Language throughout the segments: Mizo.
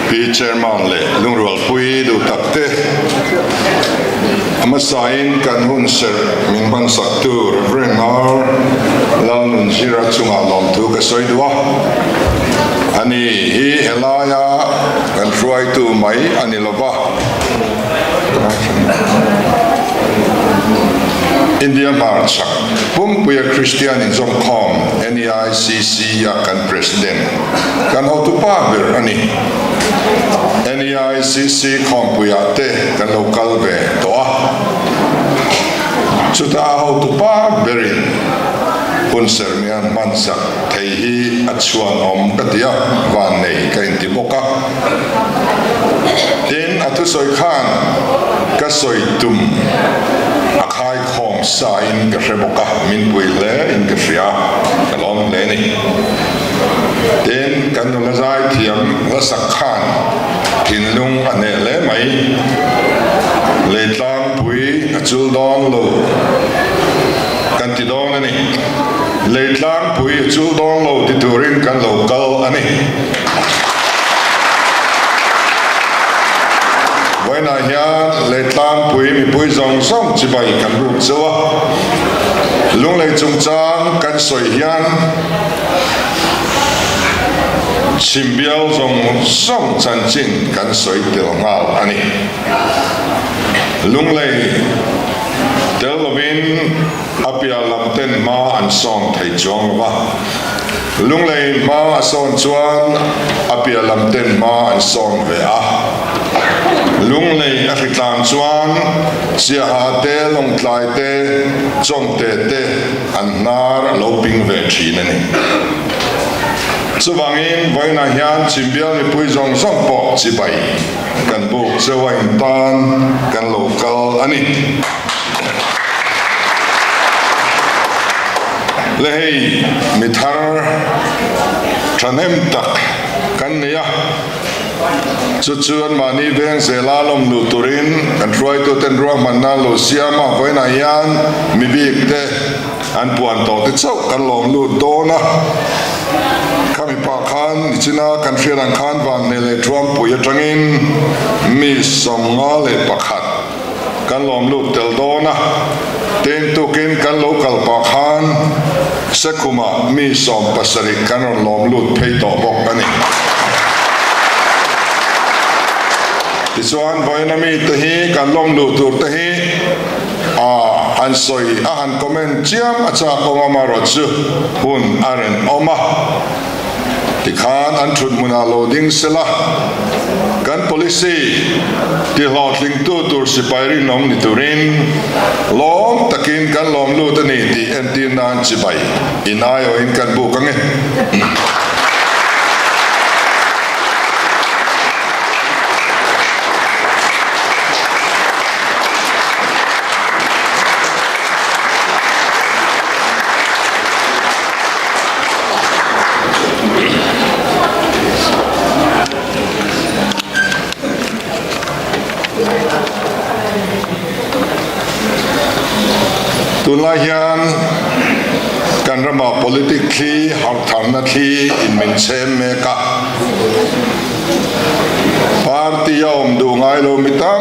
Pi Chairman leh Lungrualpui duh tak te, a hmasain kan hun serh min hmansaktu Rev. R. Lalnunzira chungah lawmthu ka sawi duh a. Ani hi helaia kan hruaitu mai a ni lova. India hmarchhak pumpuia Kristian inzawmkhawm NEICC a kan President kan hotupa ber a ni. NEICC khawmpuiah te kan lo kal ve tawh a, chuta a hotupa berin hun sermian hmansak thei hi a chhuanawm ka ti a, vannei ka inti bawk a. Tin, a thusawi khan ka sawi tum a khaikhawm sa in ka hre bawk a, min pui hle in ka hria, ka lawm hle a ni. Tin, kan nula zai thiam hlasak khan thinlung a hneh hle mai. Leitlangpui a chul dawn lo kan ti dawn a ni. Leitlangpui a chul dawn lo ti turin kan lo kal a ni. Vawiinah hian Leitlangpui mipui zawng zawng chibai kan ruk cheu a, Lunglei chungchang kan sawi hian chhimbial zawng zawng chanchin kan sawi tel nghal a ni. Lunglei tel lovin a piah lam ten hma an sawn thei chuang lo va. Lunglei hma a sawn chuan a piah lam ten hma an sawn ve a. Lunglei a hritlan chuan Siaha te, Lawngtlai te, Chawngte te an hnar a lo ping ve thin a ni. Chuvangin vawiinah hian Chhimbial mipui zawng zawng pawh chibai kan buk cheu a intan kan lo kal a ni. Le hei mi thar thahnem tak kan nei a, chu chuan mahni veng zela lawm luh turin kan hruaituten ruahmanna an lo siam a, vawiinah hian mi bik te an puan tawh te chauh kan lawm lut dawn a, khami pah khan nichina kan hriat ang khan Vanhneh leh Thuampui atangin mi 51 Kan lawm lut tel dawn a, teng tukin kan lo kal pah khan Sekhumah mi 70 kan rawn lawm lut phei tawh bawk a ni. Tichuan vawiina mite hi kan lawm luh tur te hi a han sawi a han comment chiam a chak awm amarawh chu hun a rawn awm a. Tikhan an thut hmunah lo ding sela, kan policy tihlawhtlingtu tur sipai rinawm ni turin lawm takin kan lawm lut a ni tih entir nan chibai in aiawhin kan buk ang e. Tunlai hian kan ramah politic thli, harhtharna thli in min chhem mek a. Party a awm duh ngai lo mi tam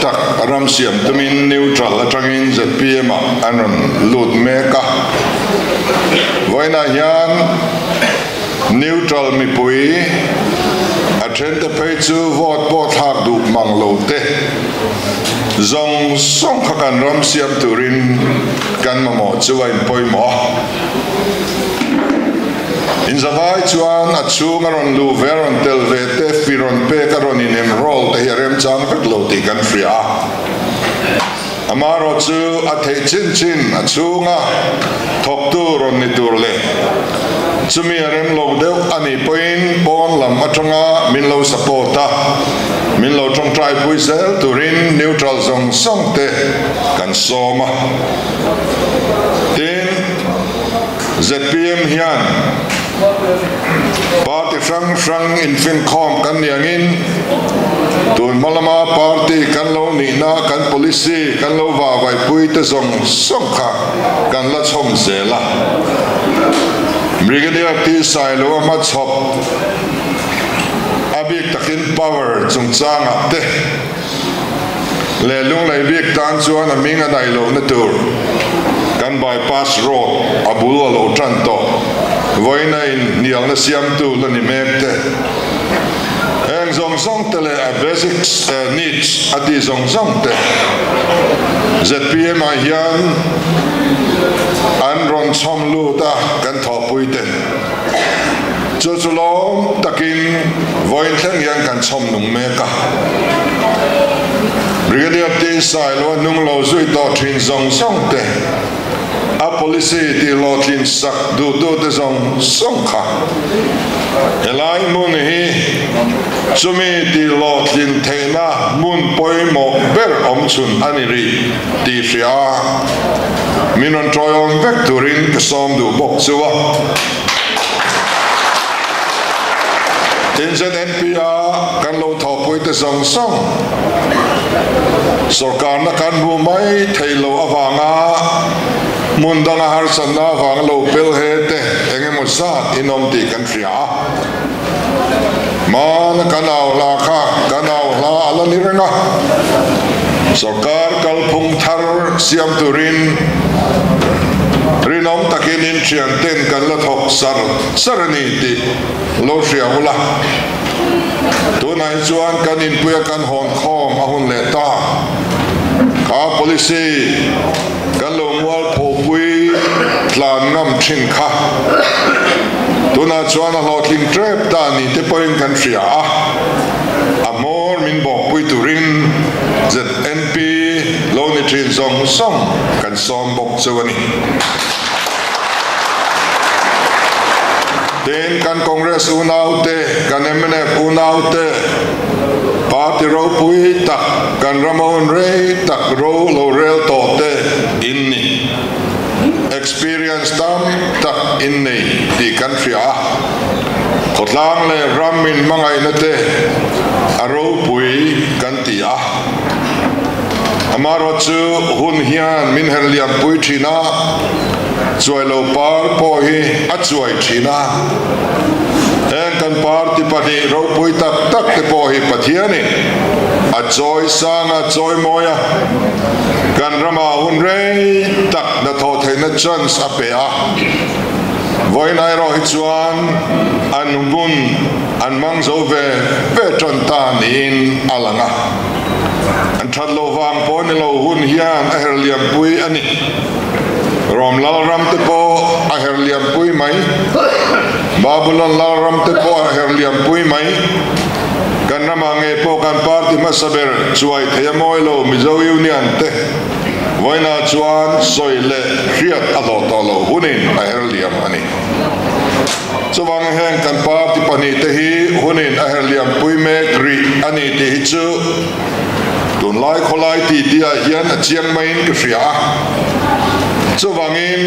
tak ram siam tumin neutral atangin zpm ah an rawn lut mek a. Vawiinah hian neutral mipui a thente phei chu vote pawh thlak duh mang lo te zawng zawng kha kan ram siam turin kan mamawh chu a inpawimawh a. Inzavai chuan a chhung a rawn luh ve, a rawn tel ve te, fi rawn pek, a rawn in enroll te hi a remchang vek lo tih kan hria a. Amaherawh chu a theih chin chin a chhunga thawktu rawn ni tur leh chumi a rem lo deuh a nih pawhin pawn lam atanga min lo support a, min lo tawngtaipui zel turin neutral zawng zawng te kan sawm a. Tin. Zpm hian party hrang hrang infinkhawm kan ni angin tun hma lama party kan lo nihna, kan policy kan lo vahvaihpui te zawng zawng kha kan la chhawm zel a. Brigadier T Sailoa hmachhawp. Power chungchangah te leh Lunglei bik tan chuan a hming a daih lohna tur kan bypass road a bul a lo tan tawh vawiin a inhnialna siamtu la ni mek te heng zawng zawng te leh a basic needs a tih zawng zawng te zpm ah hian an rawn chhawm lut a kan thawhpui te. Chu chu lawm takin vawiin thleng hian kan chhawm nung mek a. Brigadier T Sailo a hnung lo zui tawh thin zawng zawng te, a policy tih hlawhtlin sak duhtute zawng zawng kha helai hmun hi chumi tih hlawhtlin theihna hmun pawimawh ber awmchhun a ni rih tih hria a, min rawn tawiawm vek turin ka sawm duh bawk chu a. Tin, ZNP a kan lo thawhpuite zawng zawng sawrkarna kan hmuh mai theih loh avanga hmun danga harsatna avanga lo pel he te eng emaw zat in awm tih kan hria a. Hmana kan au hla kha kan au hla a la ni reng a, sawrkar kalphung thar siam turin rinawm takin inthian ten kan la thawk sar sar a ni tih lo hria ula. Tunah hi chuan kan inpuia kan hawn khawm a hun leh ta. Kha policy Kan lo mualphopui tlan ngam thin kha tunah chuan a hlawhtling tep ta ni te pawhin kan hria a, a hmawr min bawkpui turin ZNP lo ni thin zawng zawng kan sawm bawk chu a ni. Tin, kan Congress unaute, kan mnf unaute, Party ropui tak, kan ram a hun rei tak ro lo rel tawh te in ni. Experience tam tak in nei tih kan hria a, khawtlang leh ram in hmangaihna te a ropui kan ti a. Amaherawhchu chu hun hian min her liampui thin a, chuai lo par pawh hi a chuai thin a. Heng kan party pahnih ropui tak tak te pawh hi Pathianin a chawi sang a, chawi mawi a, kan ramah hun rei tak hnathawh theihna chance a pe a. Vawiin erawh hi chuan an hun an hmang zo ve ve tan ta niin a lang a. An that loh vang pawh ni lo hun hian a her liampui a ni. Rom lalram te pawh a her liampui mai. Babulon lalram te pawh a her liampui mai. Kan ramah ngei pawh kan party hmasa ber chuai thei a mawi lo Mizo Union te vawiinah chuan sawi leh hriat a hlawh tawh loh hunin a her liam a ni. Chuvangin heng kan party pahnihte hi hunin a herliampui mek rih a ni tih hi chu tunlai khawlai titi-ah hian a chiang maiin ka hria a. Chuvangin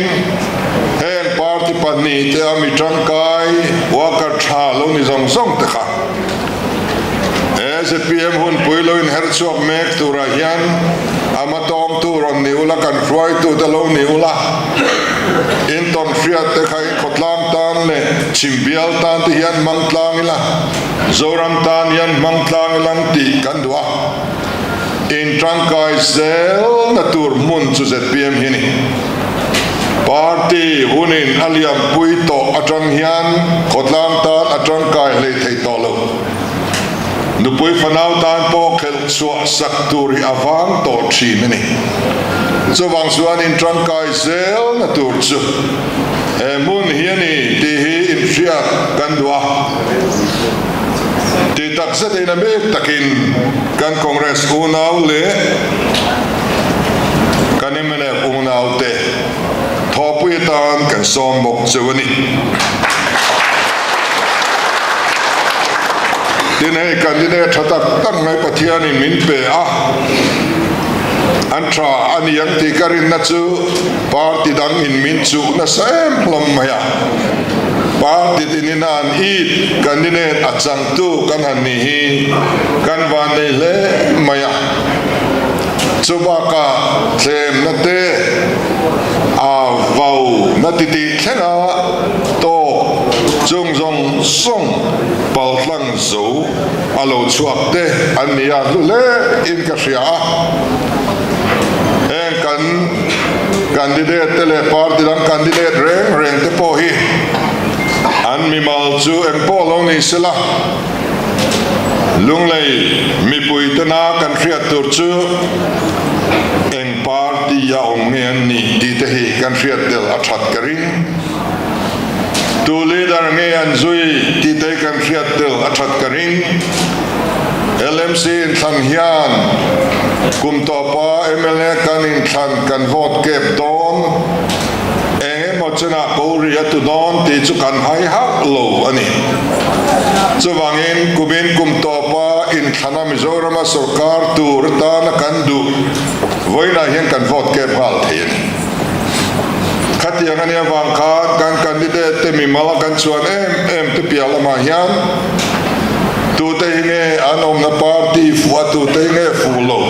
heng party pahnihte a mi tangkai worker tha lo ni zawng zawng te kha he zpm hunpui lo inherchhuak mek turah hian a hmatawngtu rawn ni ula, kan hruaitute lo ni ula, intawn hriat te kha Khawtlang tan leh Chhimbial tan te hian hmang tlang ila, Zoram tan hian hmang tlang ila ang tih kan duh a. In tangkai zelna tur hmun chu zpm hi a ni. Party hunin a liampui tawh atang hian khawtlang tan a tangkai hlei thei tawh lo. Nupui fanau tan pawh khelh chhuah sak tur hi a vang tawh thin a ni. Chuvang chuan in tangkai zelna tur chu. He hmun hi a ni tih hi inhriat kan duh a, tih tak zetin a bik takin kan Congress unau leh kan mnf unaute thawhpui atan kan sawm bawk cheu a ni. Tin hei candidate tha tak tak mai Pathianin min pe a, an tha a ni ang tih ka rinna chu, Party dang in min chuh nasa em hlawm mai a, party tinin a an it candidate a changtu kan han nih hi kan van nei hle mai a, chubakah thlemna te a vau na titih thlenga tawk chung zawng zawng paltlang zo. A lo chhuak te an ni a, hlu hle in ka hria a. Heng kan candidate te leh party dang candidate reng reng te pawh hi an mimal chu eng pawh lo ni sela, Lunglei mipui tena kan hriat tur chu eng party a awm nge an nih tih te hi kan hriat tel a that ka ring. Tu leader nge an zui tih te kan hriat tel a that ka ring. LMC inthlan hian kum tawpa mla kan inthlan kan vote kep dawn eng emaw chenah ko ri a tu dawn tih chu kan hai hauh lo a ni. Chuvangin kumin kum tawpa inthlana Mizorama sorkar tur atana kan duh vawiinah hian kan vote kep nghal thei a ni. Khatiang a nih avang khan kan candidate te mimal a kan chuan em em te piah lamah hian tute hi nge an awmna party fuh a tute hi nge fuh lo?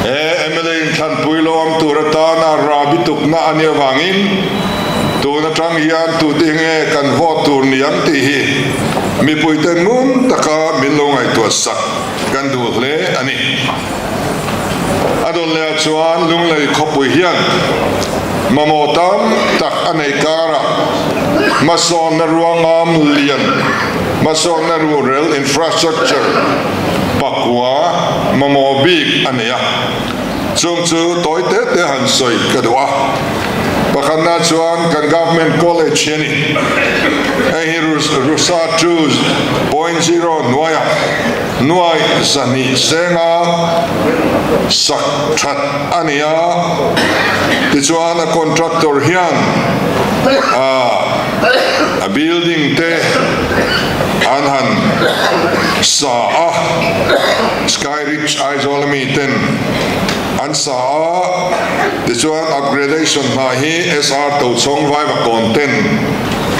He mla inthlanpui lo awm tur atana rabi tukna a nih avangin tun atang hian tute hi nge kan vote tur ni ang tih hi mipuite ngun taka min lo ngaihtuah sak kan duh hle a ni. A dawn leh ah chuan Lunglei khawpui hian mamawh tam tak a nei karah hmasawnna ruangam lian, hmasawnna ruhrel, infrastructure, pakua mamawh bik a nei a. Chung chu tawi te te han sawi ka duh a. Pakhatna chuan kan Government College hi a ni. Hei hi Rusa 2.0 hnuaiah Nuai zahnih senga sak that a ni a, tichuan a contractor hian a building te an han sa a, Sky Ridge Aizawl ami ten an sa a, tichuan upgradation hna hi SR Tochhawng Vaivakawn ten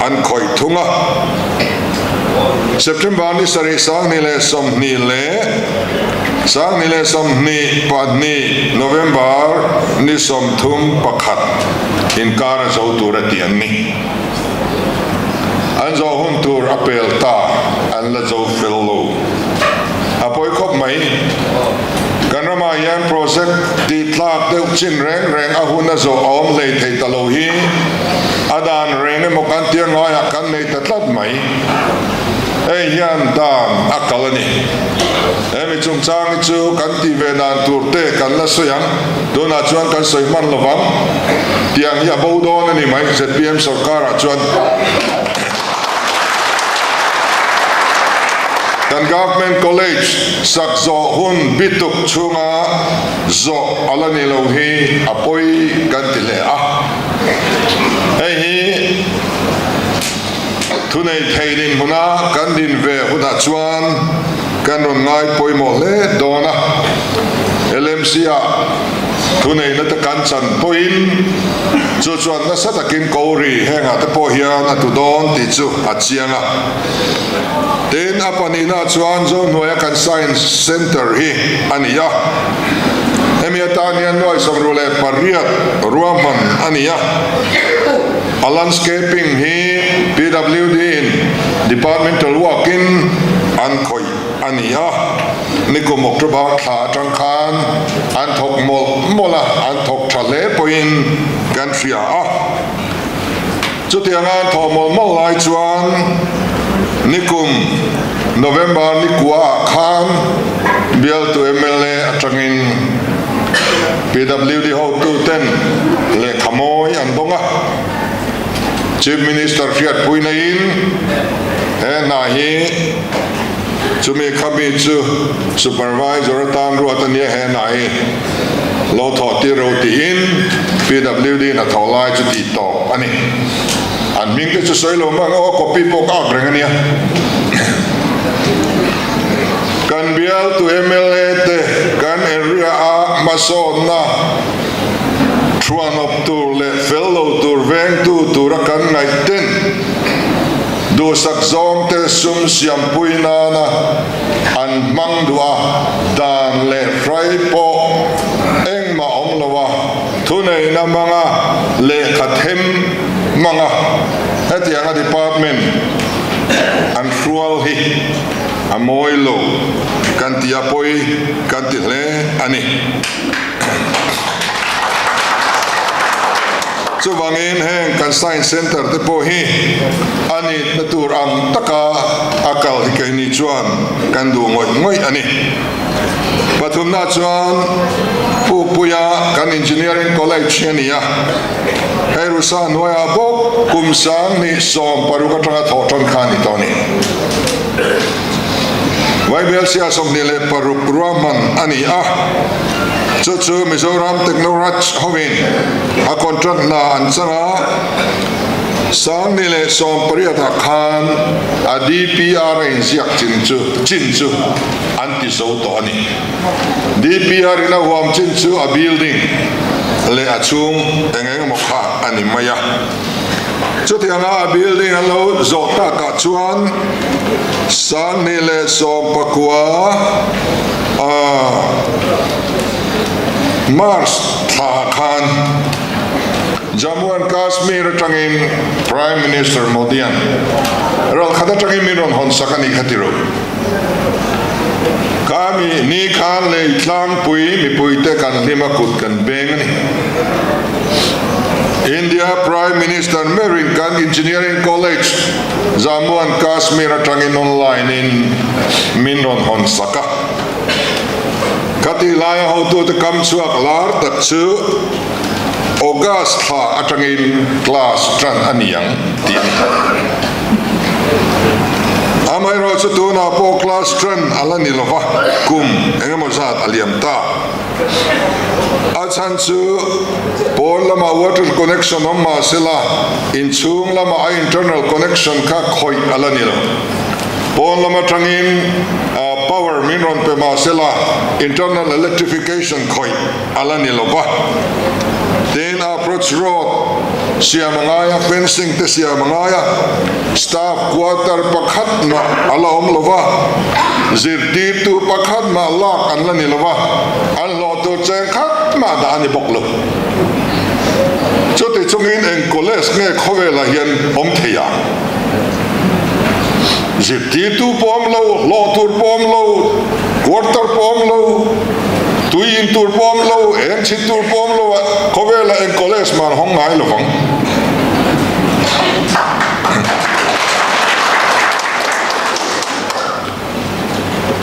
an khawih thung a. September ni sarih 2020 leh 2022 November ni 31 inkar a zo tur a ti an ni. An zawh hun tur a pel ta, an la zo fel lo. A pawi khawp mai. Kan ramah hian project tih tlak deuh chin reng reng a hun a zawh a awm hlei thei ta lo hi a dan reng emaw kan tia ngaiah kan nei ta tlat mai. Hei hian dan a kal a ni. Hemi chungchang hi chu kan tih ve dan tur te kan la sawi ang, tunah chuan kan sawi hman lo vang. Tiang hi a bo dawn a ni mai zpm sorkarah chuan. Kan Government College sak zawh hun bituk chhunga zawh a la ni lo hi a pawi kan ti hle a. Hei hi thunei thei dinhmuna kan din ve hunah chuan kan rawn ngai pawimawh hle dawn a. LMC-ah thuneihna te kan chan pawhin chu chuan nasa takin ko ri hengah te pawh hian a tu dawn tih chu a chiang a. Tin, a pahnihna chuan Zohnuaia kan Science Centre hi a ni a. Hemi atan hian nuai 68 ruahman a ni a. A landscaping hi PWD in departmental work in an khawih a ni a. Nikum October thla atang khan an thawk mawlh mawlh a, an thawk tha hle pawhin kan hria a. Chutianga an thawh mawlh mawlh lai chuan nikum November ni kuaah khan bialtu mla atangin PWD hotuten lehkha mawi an dawng a. Chief Minister hriatpuina in he hna hi chumi khami chu Supervisor atan ruat a nia he hna hi lo thawh tir ro tiin PWD hnathawh lai chu tih tawp a ni. An hming te chu sawi lo mang aw, copy pawh ka ak reng a nia. Kan bialtu mla te kan area a hmasawnna thuanawp tur leh fel lo tur vengtu tura kan ngaih ten duhsak zawng te sum siampui nana an hmang duh a, dan leh hrai pawh engmah awm lo a, thuneihna hmanga lehkha them hmanga hetianga department an hrual hi. A mawi lo kan ti a pawi kan ti hle a ni. Chuvangin heng kan Science Centre te pawh hi a nitna tur ang taka a kal hi keini chuan kan duh ngawih ngawih a ni. Pathumna chuan Pupuia kan Engineering College hi a ni a, hei Rusa hnuaiah bawk kum 2016 atanga thawh tan kha a ni tawh a ni. Vaibelsia 26 ruahman a ni a, chu chu Mizoram Technoraj hovin a contract hna an chang a, 2018 ah khan a DPR a inziak chin chu chin chu an ti zo tawh a ni. DPR in a huam chin chu a building leh a chhung eng eng emaw kha a ni mai a. Chutianga a building an lo zawh takah chuan 2019 a March thla khan Jammu and Kashmir atangin Prime Minister Modi-a'n ralkhat atangin min rawn hawn sak a nih kha ti rawh. Khami ni khan lei tlangpui mipuite kan hlim a kut kan beng a ni. India Prime Minister Merin kan Engineering College Jammu and Kashmir atangin online in min rawn hawn sak a. Khatih laia hotute kam chhuak lar tak chu August thla atangin class tan a ni ang tih a ni. Amaherawhchu tunah pawh class tan a la ni lova, kum engemaw zat a liam ta. A chhan chu pawn lamah water connection awm mah sela, inchhung lamah a internal connection kha khawih a la ni lo. Pawn lam atangin power min rawn pe mah sela, internal electrification khawih a la ni lo va. Tin, approach road siam a ngai a, fencing te siam a ngai a, staff quarter pakhat mah a la awm lo va, zirtirtu pakhat mah lak an la ni lo va, an hlawh tur cheng khat mah dah a ni bawk lo. Chuti chungin eng college nge khawvelah hian awm thei ang? Zirtirtu pawh awm lo, hlawh tur pawh awm lo, quarter pawh awm lo, tui in tur pawh awm lo, eng chhit tur pawh awm lo a, khawvelah eng college mah an hawng ngai lo vang.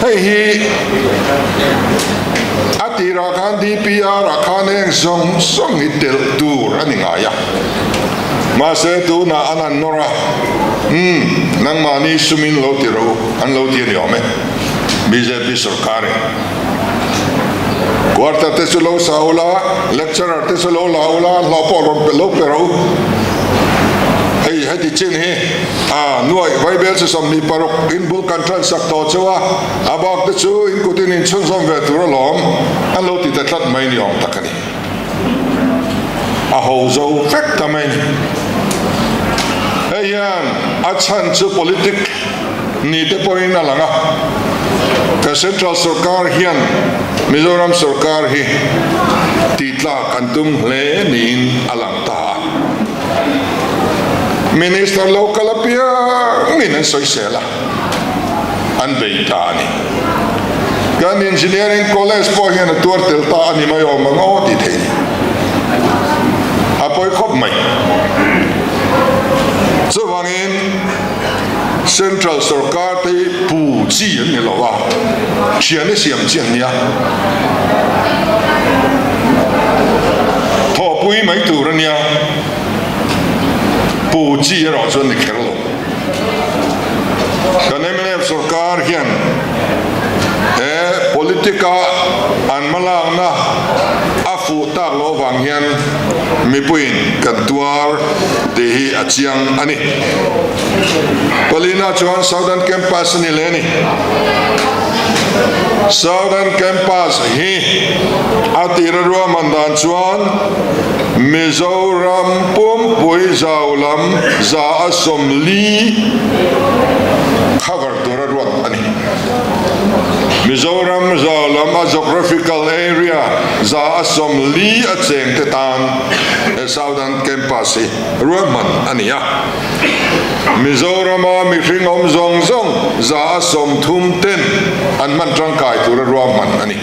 Hei hi a tirah khan DPR ah khan eng zawng zawng hi telh tur a ni ngai a, mahse tunah an han nawr a, umm nangmahni sumin lo ti rawh u an lo ti a ni awm e, bjp sorkarin quarter te chu lo sa ula, lecturer te chu lo la ula, hlauh pawh rawn pe lo pe rawh u, hei heti chin hi. A nuaih Vaibel chu 26 in bul kan tan sak tawh cheu a, a bak te chu in kut in inchhunzawm ve tur alawm an lo ti ta tlat mai ni awm tak a ni. A ho zo vek ta mai ni. Hei hian a chhan chu politic ni te pawhin a lang a, ka Central sorkar hian Mizoram sorkar hi tihtlak an tum hle niin a lang ta a. Minister lo kal apiangin an sawisel a, an bei ta a ni. Kan Engineering College pawh hian a tuar tel ta a ni mai awm ang aw tih theih a ni. A pawi khawp mai. Chuvangin Central sorkar te hi pu chi an ni lo a, thian i siam chi an nia. Thawhpui mai tur a nia, pu chi erawh chuan ni kher lo. Kan mnf sorkar hian he politic-a an hmalakna a fuh tak loh avang hian mipuiin kan tuar tih hi a chiang a ni. Palina chuan Southern Campus a ni leh a ni. Southern Campus hi a tira ruahman dan chuan Mizoram pumpui zau lam 40% cover tura ruat a ni. Mizoram zau lam a geographical area 40% a cheng te tan. he Southern Campus hi ruahman a ni a. Mizorama mihring awm zawng zawng 130 ten an hman tangkai tura ruahman a ni.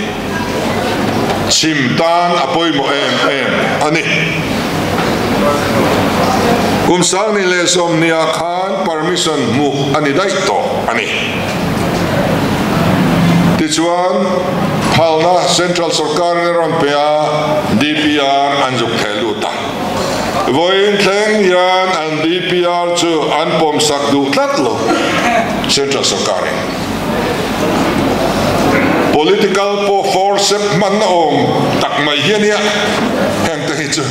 Chhim tan a pawimawh em em a ni. Kum 2020 ah khan permission hmuh a ni daih tawh a ni. Tichuan, phalna Central sawrkarin a rawn pe a, DPR an zuk theh lut a. Vawiin thleng hian an DPR chu an pawmsak duh tlat lo Central sawrkarin. Political pawh forcep hmanna awm tak mai hi a nia, heng te hi chu.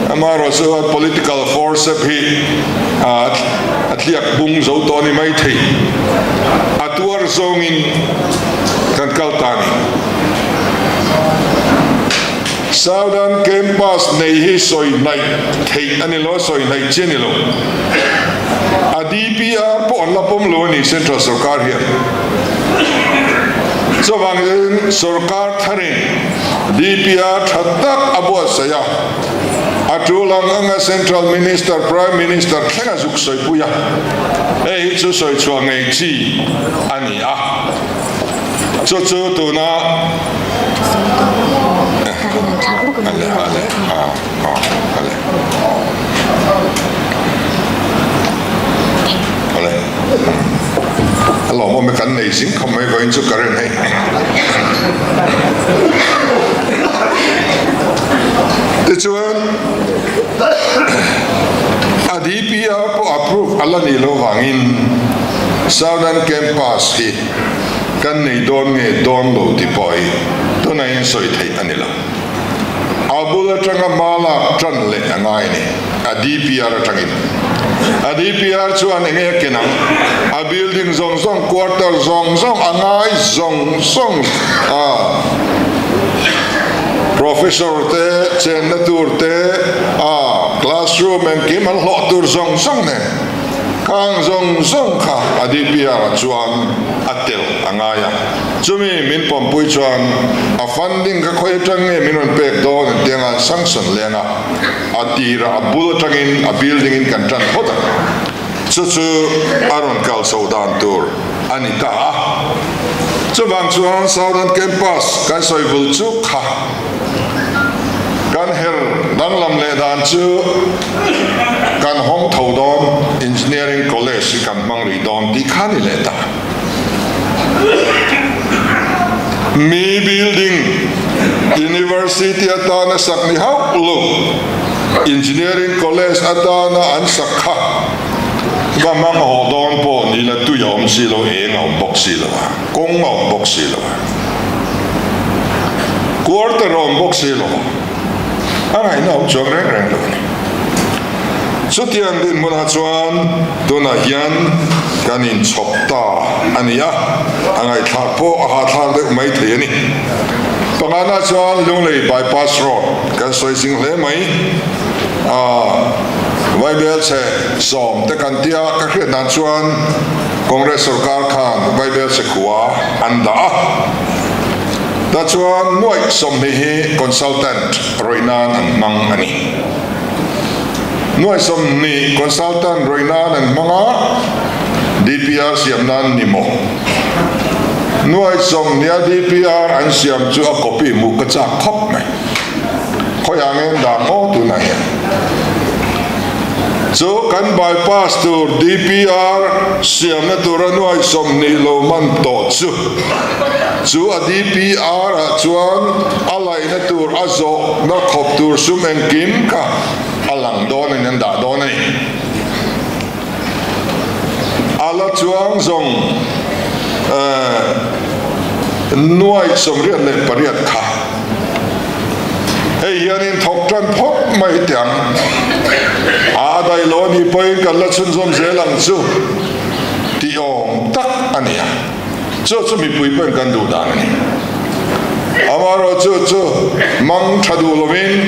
Amaherawhchu political forcep hi a tliak bung zo tawh a ni mai thei. A tuar zawngin kan kal ta a ni. Southern Campus nei hi sawi hnaih theih a ni lo, sawi hnaih chi a ni lo. A DPR pawh an la pawm lo a ni Central Sorkar hian. Chuvangin Sorkar tharin DPR tha tak a buatsaih a, a tul ang anga Central Minister, Prime Minister thleng a zuk sawipui a, hei hi chu sawi chhuah ngei chi a ni a. Chu chu tuna Ale ale a a ale Ale a lawmawm e kan nei zing khawp mai vawiin chu current hei Tichuan a DPR pawh approve a la nih loh vangin Southern Campus hi Kan nei dawn nge dawn lo ti pawh hi tunah hian sawi theih a ni lo. A bul atanga hma lak tan leh a ngai a ni, a DPR atangin. A DPR chuan eng nge a ken ang? A building zawng zawng, quarter zawng zawng, a ngai zawng zawng a professor te chenna tur te, a classroom engkim an hlawh tur zawng zawng nen. Khang zawng zawng kha a DPR ah chuan a telh a ngai a, chumi min pawmpui chuan a funding kha khawi atang nge min rawn pek dawn an ti anga an sanction leng a, a tirah a bul atangin a building in kan tan phawt ang. Chu chu a rawn kal chho dan tur a ni ta a. Chuvang chuan Southern Campus kan sawi vul chu kha kan her danglam leh dan chu kan hawng tho dawn, Engineering College hi kan hmang rih dawn tih kha ni leh ta. Mi building University atana sak ni hauh lo, Engineering College atana an sak kha va hmang haw dawn pawh ni la tui a awm si lo, eng a awm bawk si lo a, kawng a awm bawk si lo a, quarter a awm bawk si lo a. A ngaihna awm chuang reng reng lo a ni. Chutiang dinhmunah chuan tunah hian kan inchhawp ta a ni a, a ngaihthlak pawh a hahthlak deuh mai thei a ni. Pangana chuan Lunglei Bypass Road kan sawi zing hle mai a, Vaibelchhe sawm te kan tia ka hriat dan chuan Congress sorkar khan Vaibelchhe khua an dah a. Tah chuan nuaih 20 hi consultant rawih nan an hmang a ni. Nuaih 20 consultant rawih nan an hmang a, DPR siam nan ni maw? Nuaih 20 a DPR an siam chu a copy hmuh ka chak khawp mai. Khawiah nge an dah maw tunah hian? Chu kan bypass tur DPR siamna tura nuaih 20 lo man tawh chu. Chu a DPR ah chuan a laihna tur a zawhna khawp tur sum engkim kha a lang dawn a ni, an dah dawn a ni. A la chuang zawng 88 kha hei hianin thawk tan phawt mai teh ang. A daih lo a nih pawhin kan la chhunzawm zel ang chu tih awm tak a ni a. Chu chu mipui pawhin kan duh dan a ni. Amaherawh chu chu mang tha duh lovin,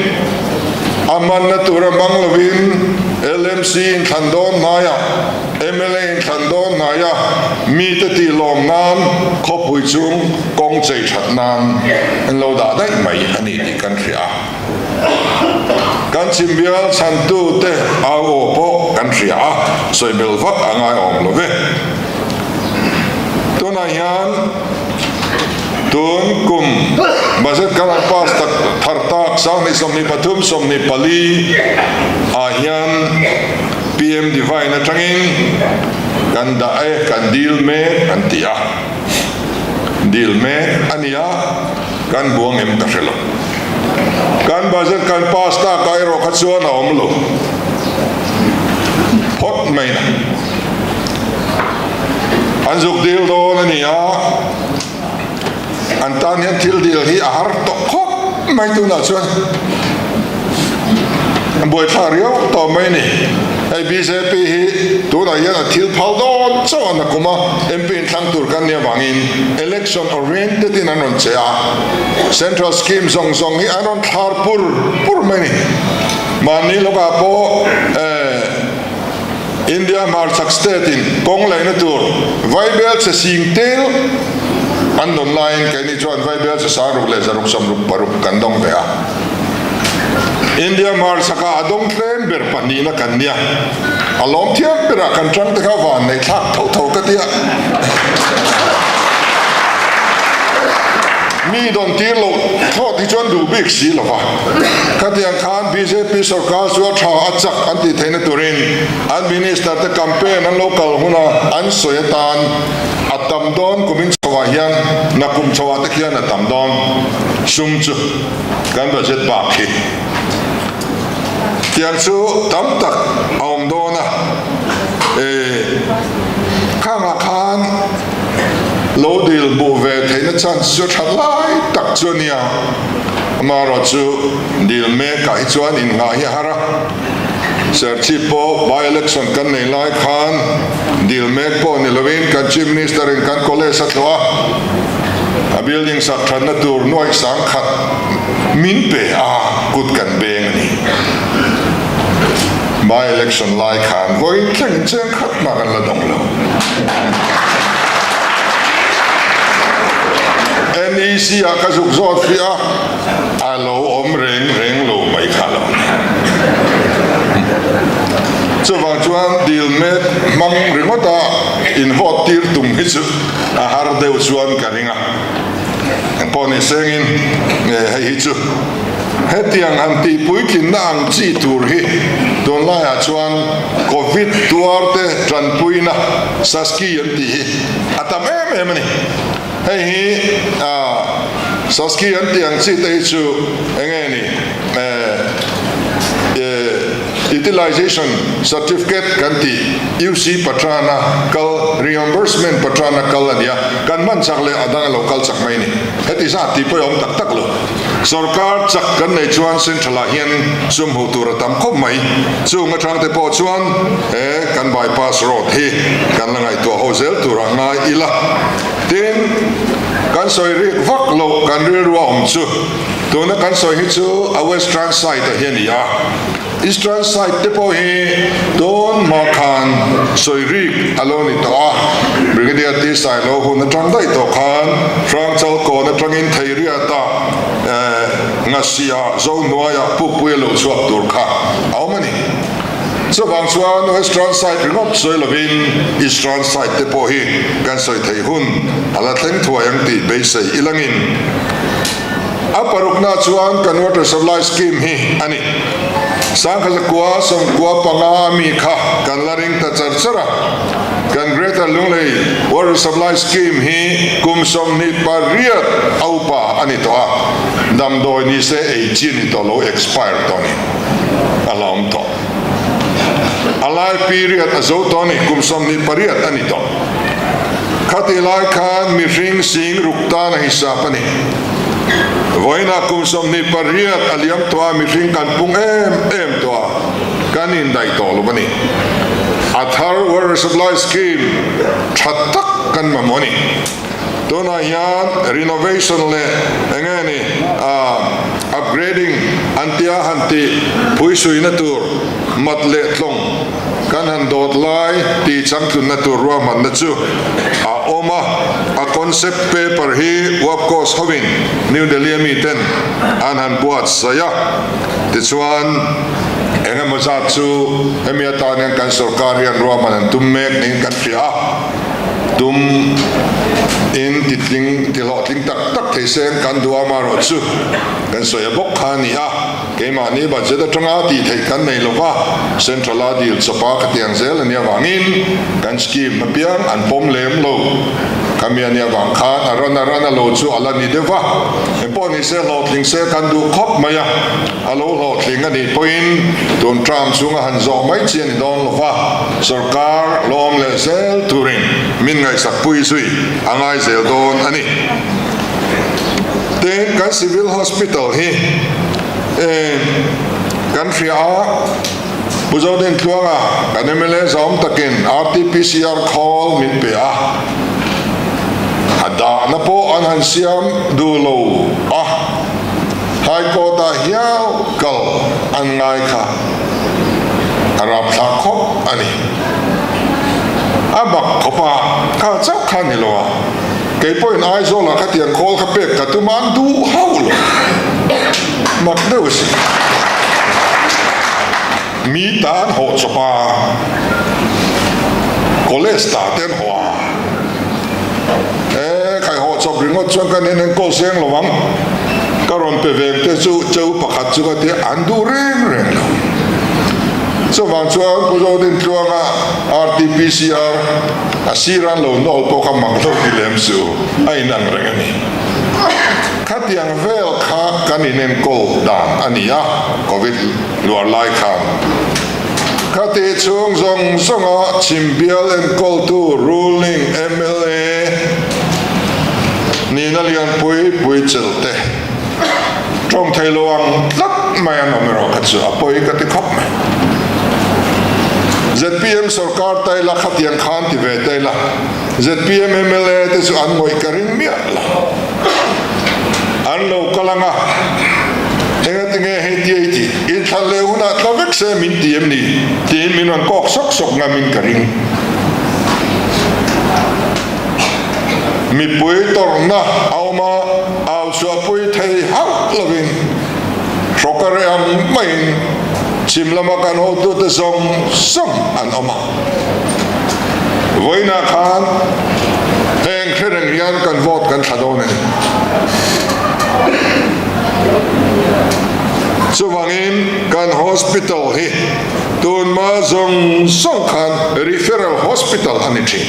a hmanna tura mang lovin LMC inthlan dawn hnaiah, mla inthlan dawn hnaiah mite tih lawm nan khawpui chung kawng chei that nan an lo dah daih mai a ni tih kan hria a. Kan chim bial chhantute au aw pawh kan hria a, sawi bel vak a ngai awm lo ve. Tunah hian tun kum budget kan han pass tak thar tak 2023 24 ah hian PM Divine atangin kan dah e, kan dil mek an ti a. Dil mek a ni a, kan buang em ka hre lo. Kan budget kan pass tak ah erawh kha chuan a awm lo phawt mai na. An zuk dil dawn a ni a, an tan hian thil dil hi a har tawh khawp mai tunah chuan an buaithlak riau tawh mai a ni. Hei bjp hi tunah hian a thil phal dawn chauh a nakum a, MP inthlang tur kan nih avangin election oriented in an rawn che a, central scheme zawng zawng hi an rawn thlar pur pur mai a ni. Mahni lawkah pawh eh. India hmarchhak state in kawng laihna tur vaibel chhe sing tel an dawn laiin keini chuan vaibel chhe 6000 leh 666 kan dawng ve a. India hmarchhakah a dawng tlem ber pahnihna kan nia. A lawm thiam berah kan tang te kha van neih thlak tho tho ka tia. Mi dawn tir loh thlawt hi chuan duh bik si lo va. Khatiang khan bjp sorkar chu a tha a chak an tih theihna turin an minister te campaign an lo kal huna an sawi atan a tam dawn kumin chhoah hian nakum chhoah te khian a tam dawn sum chu kan budget bak hi tiang chu tam tak a awm dawn a e khangah khan lo dil hmuh ve theihna chance chu a that lai tak chu a nia. Amaherawh chu dil mekah hi chuan innghah hi a har a, Serchhip pawh by-election kan nei lai khan dil mek pawh ni lovin kan Chief Minister in kan college a tlawh a, a building sak thatna tur nuaih sangkhat min pe a, kut kan beng a ni. By-election lai khan vawi thleng cheng khat mah kan la dawng lo. NEC ah ka zuk zawt fiah a, a lo awm reng reng lo mai kha lo ni. Chuvang chuan dil mek hmang ringawt a in vote tir tum hi chu a har deuh chuan ka ring a. Engpawh ni sengin hei hi chu hetiang han tih puitlinna ang chi tur hi tunlaiah chuan Covid tuarte tanpuina Saski an tih hi a tam em em a ni. Hei hi Saski an tih ang chi te hi chu eng nge ni Utilization Certificate kan tih UC Patrana kal Reimbursement Patrana kal a nia, kan hman chak leh a dang a lo kal chak mai a ni. Heti zat tih pawh a awm tak tak lo. Sorkar chak kan neih chuan Central ah hian sum hmuh tur a tam khawp mai. Chung atang te pawh chuan he kan bypass road hi kan la ngaihtuah ho zel tur ah ngai ila. Tin, kan sawi rik vak loh kan rilru a awm chu tuna kan sawi hi chu a western side ah hi a ni a. Eastern side te pawh hi tun hma khan sawi rik a lo ni tawh a. Brigadier T Sailo hun atang daih tawh khan Hrangchal kawn atangin Theiriata Ngasia Zohnuaia pukpui a lo chhuak tur kha a awm a ni. Chuvang chuan Western side ringawt sawi lovin Eastern side te pawh hi kan sawi theih hun a la thleng thuai ang tih beisei ilangin a parukna chuan kan water supply scheme hi a ni. Sangkhazakua 95 a mi kha kan la ring ta char char a. Kan Greater Lunglei Water Supply Scheme hi kum 28 a upa a ni tawh a, damdawi ni se ei chi a ni tawh lo, expire tawh a ni, a hlauhawm tawh. A life period a zo tawh a ni, kum 28 a ni tawh. Khatih lai khan mihring sing ruk tan a hisap a ni. Vawiinah kum 28 a liam tawh a, mihring kan pung em em tawh a. Kan indaih tawh lo a ni. A thar Water Supply Scheme tha tak kan mamawh a ni. Tunah hian renovation leh eng nge ni upgrading an tia han tih phuisuina tur mat leh tlawng kan han dawt lai tih changtlunna tur ruahmanna chu a awm a, a. Concept paper hi WAPCOS hovin New Delhi a miten an han buatsaih a, tichuan eng emaw zat chu hemi atan hian kan sorkar hian ruahman an tum mek niin kan hria a, tum in titling tihlawhtling tak tak thei seng kan duh a, amaherawhchu kan sawi a bawk kha a ni a. Keimahni budget atanga tih theih kan nei lova, Central a dil chawpa ka tiang zel a nia vangin kan scheme apiang an pawm lem lo. Khami a nia vang khan a ran a ran a lo chu a la ni deuh va, engpawh ni se hlawhtling se kan duh khawp mai a, a lo hlawhtling a nih pawhin tun term chhunga han zawh mai chi a ni dawn lova, sorkar lawm leh zel turin min ngaihsak pui zui a ngai zel dawn a ni. Tin, kan Civil Hospital hi kan hria a, Pu Zodin Tluanga kan mla zawm takin RTPCR khawl min pe a, a dahna pawh an han siam duh lo a, High Court ah hial kal an ngai kha a rapthlak khawp a ni. A bak khawp a, kha chauh kha ni lo a. Kei pawhin Aizawlah ka tiang khawl kha pek ka tum a, an duh hauh lo. Mak deuh a si. Mi ta an hawh chawp a, college ta te an hawh a. E, khai hawh chawp ringawt chuan kan en enkawl seng lo ang. Ka rawn pe veng te chu cheu pakhat chu ka ti a, an duh reng reng lo. Chuvang chuan Pu Zodintluanga RTPCR, A sir an lo nawl pawh kha mak lo ti lem suh, a inang reng a ni. Khatiang vel kha kan inenkawl dan a ni a, Covid luar lai khan. Khati chhung zawng zawnga chhimbial enkawltu ruling mla nihna lianpui pui chelh te tawng thei lo ang tlat mai an awm erawh kha chu a pawi ka ti khawp mai. Zpm sorkar ta ila khatiang khan ti ve ta ila zpm mla te chu an ngawih ka ring miah lo. An lo kal ang a, engatinge hei ti ei tih inthlan leh hunah tla vek se min ti em ni tiin min rawn kawk sawk sawk ngamin ka ring. Mipui tawrhna a awm a, au chhuahpui thei hauh lovin hrawk a reh ang maiin chhim lama kan hotute zawng zawng an awm a. Vawiinah khan heng hre reng hian kan vote kan thla dawn a ni. Chuvangin kan hospital hi tunhma zawng zawng khan referral hospital a ni thin.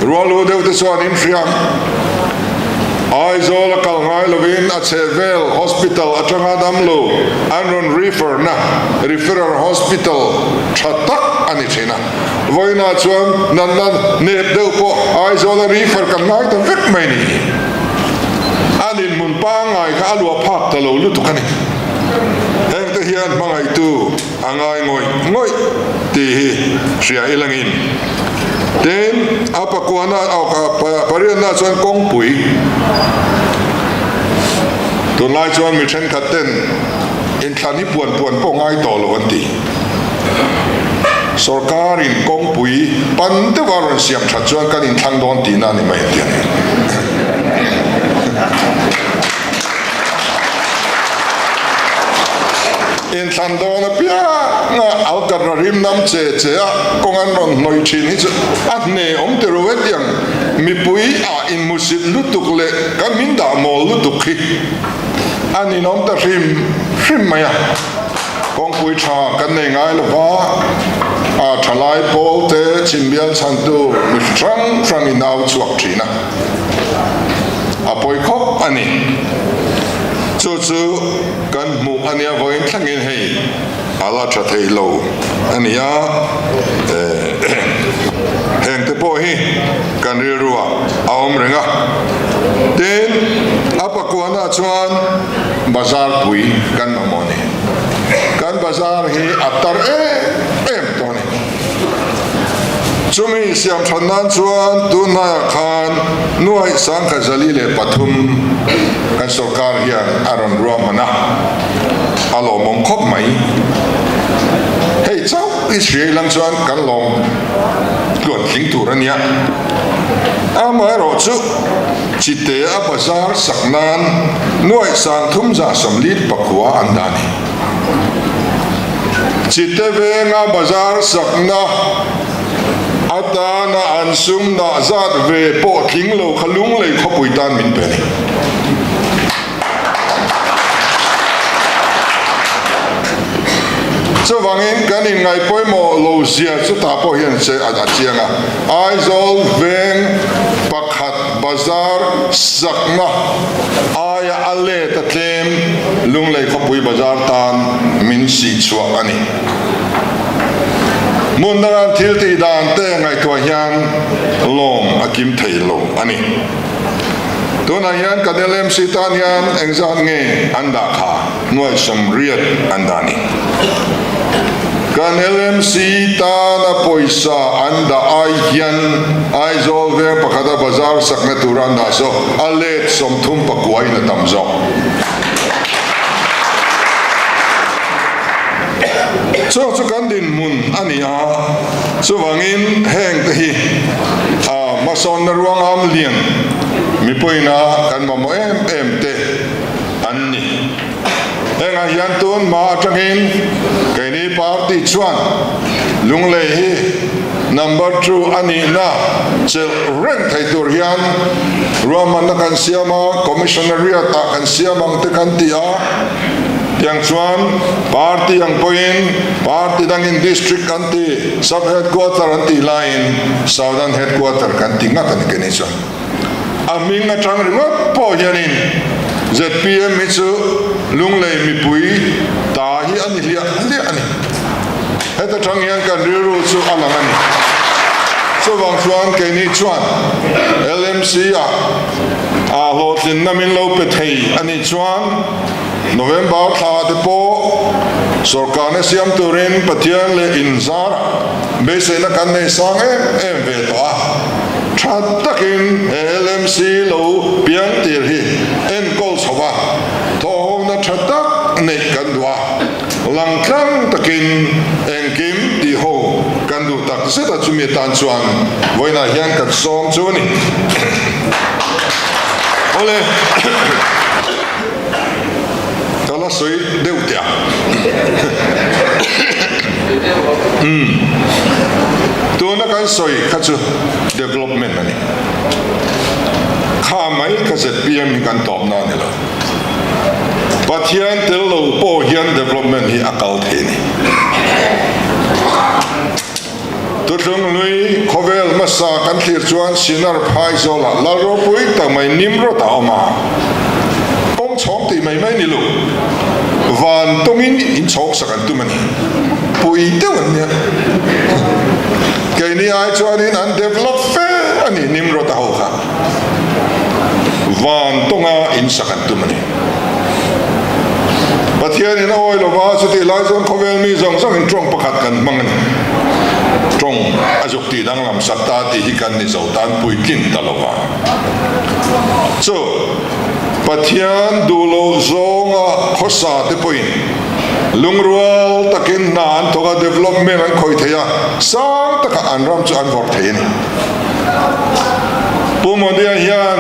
Ruallu deuh te chuan in hria ang. Aizawl a kal ngai lovin a chhehvel hospital atanga damlo an rawn refer na referral hospital tha tak a ni thin a. Vawiinah chuan natna nep deuh pawh Aizawl a refer kan ngai ta vek mai ni. A dinhmun pangngai kha a luah phak ta lo lutuk a ni. Hengte hian hmangaihtu. A ngai ngawih ngawih tih hi hria i langin. Tin, a pakuana pariatna chuan kawngpui. Tunlai chuan mi thenkhat ten inthlan hi puan puan pawh ngai tawh lo an ti. Sorkarin kawngpui pan deuha rawn siam that chuan kan inthlang dawn tihna a ni mai an ti a ni. Inthlan dawn apianga alkatra rim nam che che a kawng an rawn hnawih thin hi chu a hne awm ti ru hetiang mipui ah inmusit lutuk leh kan min dah mawl lutuk hi a ninawm ta hrim hrim mai a. Kawngpui tha kan nei ngai lova, a thalai pawl te chhimbial chhantu mi hrang hrang in au chhuak thin a, a pawi khawp a ni. Chu chu. Kan hmuh a nia vawiin thlengin hei a la tha thei lo a nia, heng te pawh hi kan rilruah a awm reng a. Tin, a pakuanah chuan bazar pui kan mamawh a ni. Kan bazar hi a tar em em tawh a ni. Chumi siam that nan chuan tunhnaiah khan nuaih 2003 kan sorkar hian a rawn ruahman a, a lawmawm khawp mai. Hei chauh i hria ilang chuan kan lawm tluan tling tur a nia. Amaherawhchu, Chite a bazar sak nan nuaih 340 pakhua an dah a ni. Chite venga bazar sakna atana an sum dah zat ve pawh tling lo kha Lunglei khawpui tan min pe a ni. Chuvangin kan inngaih pawimawh lo zia chutah pawh hian che a chiang a, Aizawl veng pakhat bazar sakna aia a let a tlem Lunglei khawpui bazar tan min sih chhuah a ni. Hmun danga thil tih dan te ngaihtuah hian lawm a kim thei lo a ni. Tunah hian kan LMC tan hian engzat nge an dah kha nuai 80 an dah ni. Kan LMC tana pawisa an dah ai hian Aizawl veng pakhata bazar sakna tura an dah saw a let 39 in a tam zawk. Chu chu kan dinhmun a ni a, chuvangin heng te hi a hmasawnna ruangam lian mipuiina kan mamawh em em te an ni. Hengah hian tun hma atangin keini party chuan Lunglei hi number two a nihna chelh reng thei tur hian ruahmanna kan siam a, Commissionariat ah kan siam ang te kan ti a. Tiang chuan party ang pawhin party dangin district an ti, sub headquarter an tih laiin southern headquarter kan ti ngat a ni keini chuan. A hming atang ringawt pawh hianin zpm hi chu Lunglei mipui ta hi a ni hliah hliah a ni. Heta tang hian kan rilru chu a lang a ni. Chuvang chuan keini chuan LMC ah a hlawhtlinna min lo pe thei a nih chuan November thla te pawh sorkarna siam turin Pathian leh inzar beiseina kan nei sang em em ve tawh a. Tha takin he LMC lo piang tir hi enkawl chho va, thawhhona tha tak neih kan duh a. Langtlang takin engkim tih ho kan duh tak zet a, chumi atan chuan vawiinah hian kan sawm chu a ni. Awle, ka la sawi deuh teh ang. Umm, tuna kan sawi kha chu development a ni. Kha mai kha zpm hi kan tawpna a ni lo. Pathian tel lo pawh hian development hi a kal thei a ni. Tutlung lui khawvel hmasa kan thlir chuan Sinar phai zawlah lal ropui tak mai Nimrod a awm a. Kawng chhawng tih mai mai ni lo. Van tawngin in chhawng sak an tum a ni. Pui deuh an nia. Keini ai chuanin an develop fe a ni Nimrod a ho kha. Van tawnga in sak an tum a ni. Pathianin a awi lova, chutih lai chuan khawvel mi zawng zawngin tawng pakhat kan hmang a ni. Tawng a zuk tih danglam sak ta tih hi kan ni zo tan puitlin ta lova. Chu Pathian duh loh zawnga khawsa te pawhin lungrual takin hna an thawk a, development an khawih thei a, sang takah an ram chu an vawrh thei a ni. Pu Modi-a hian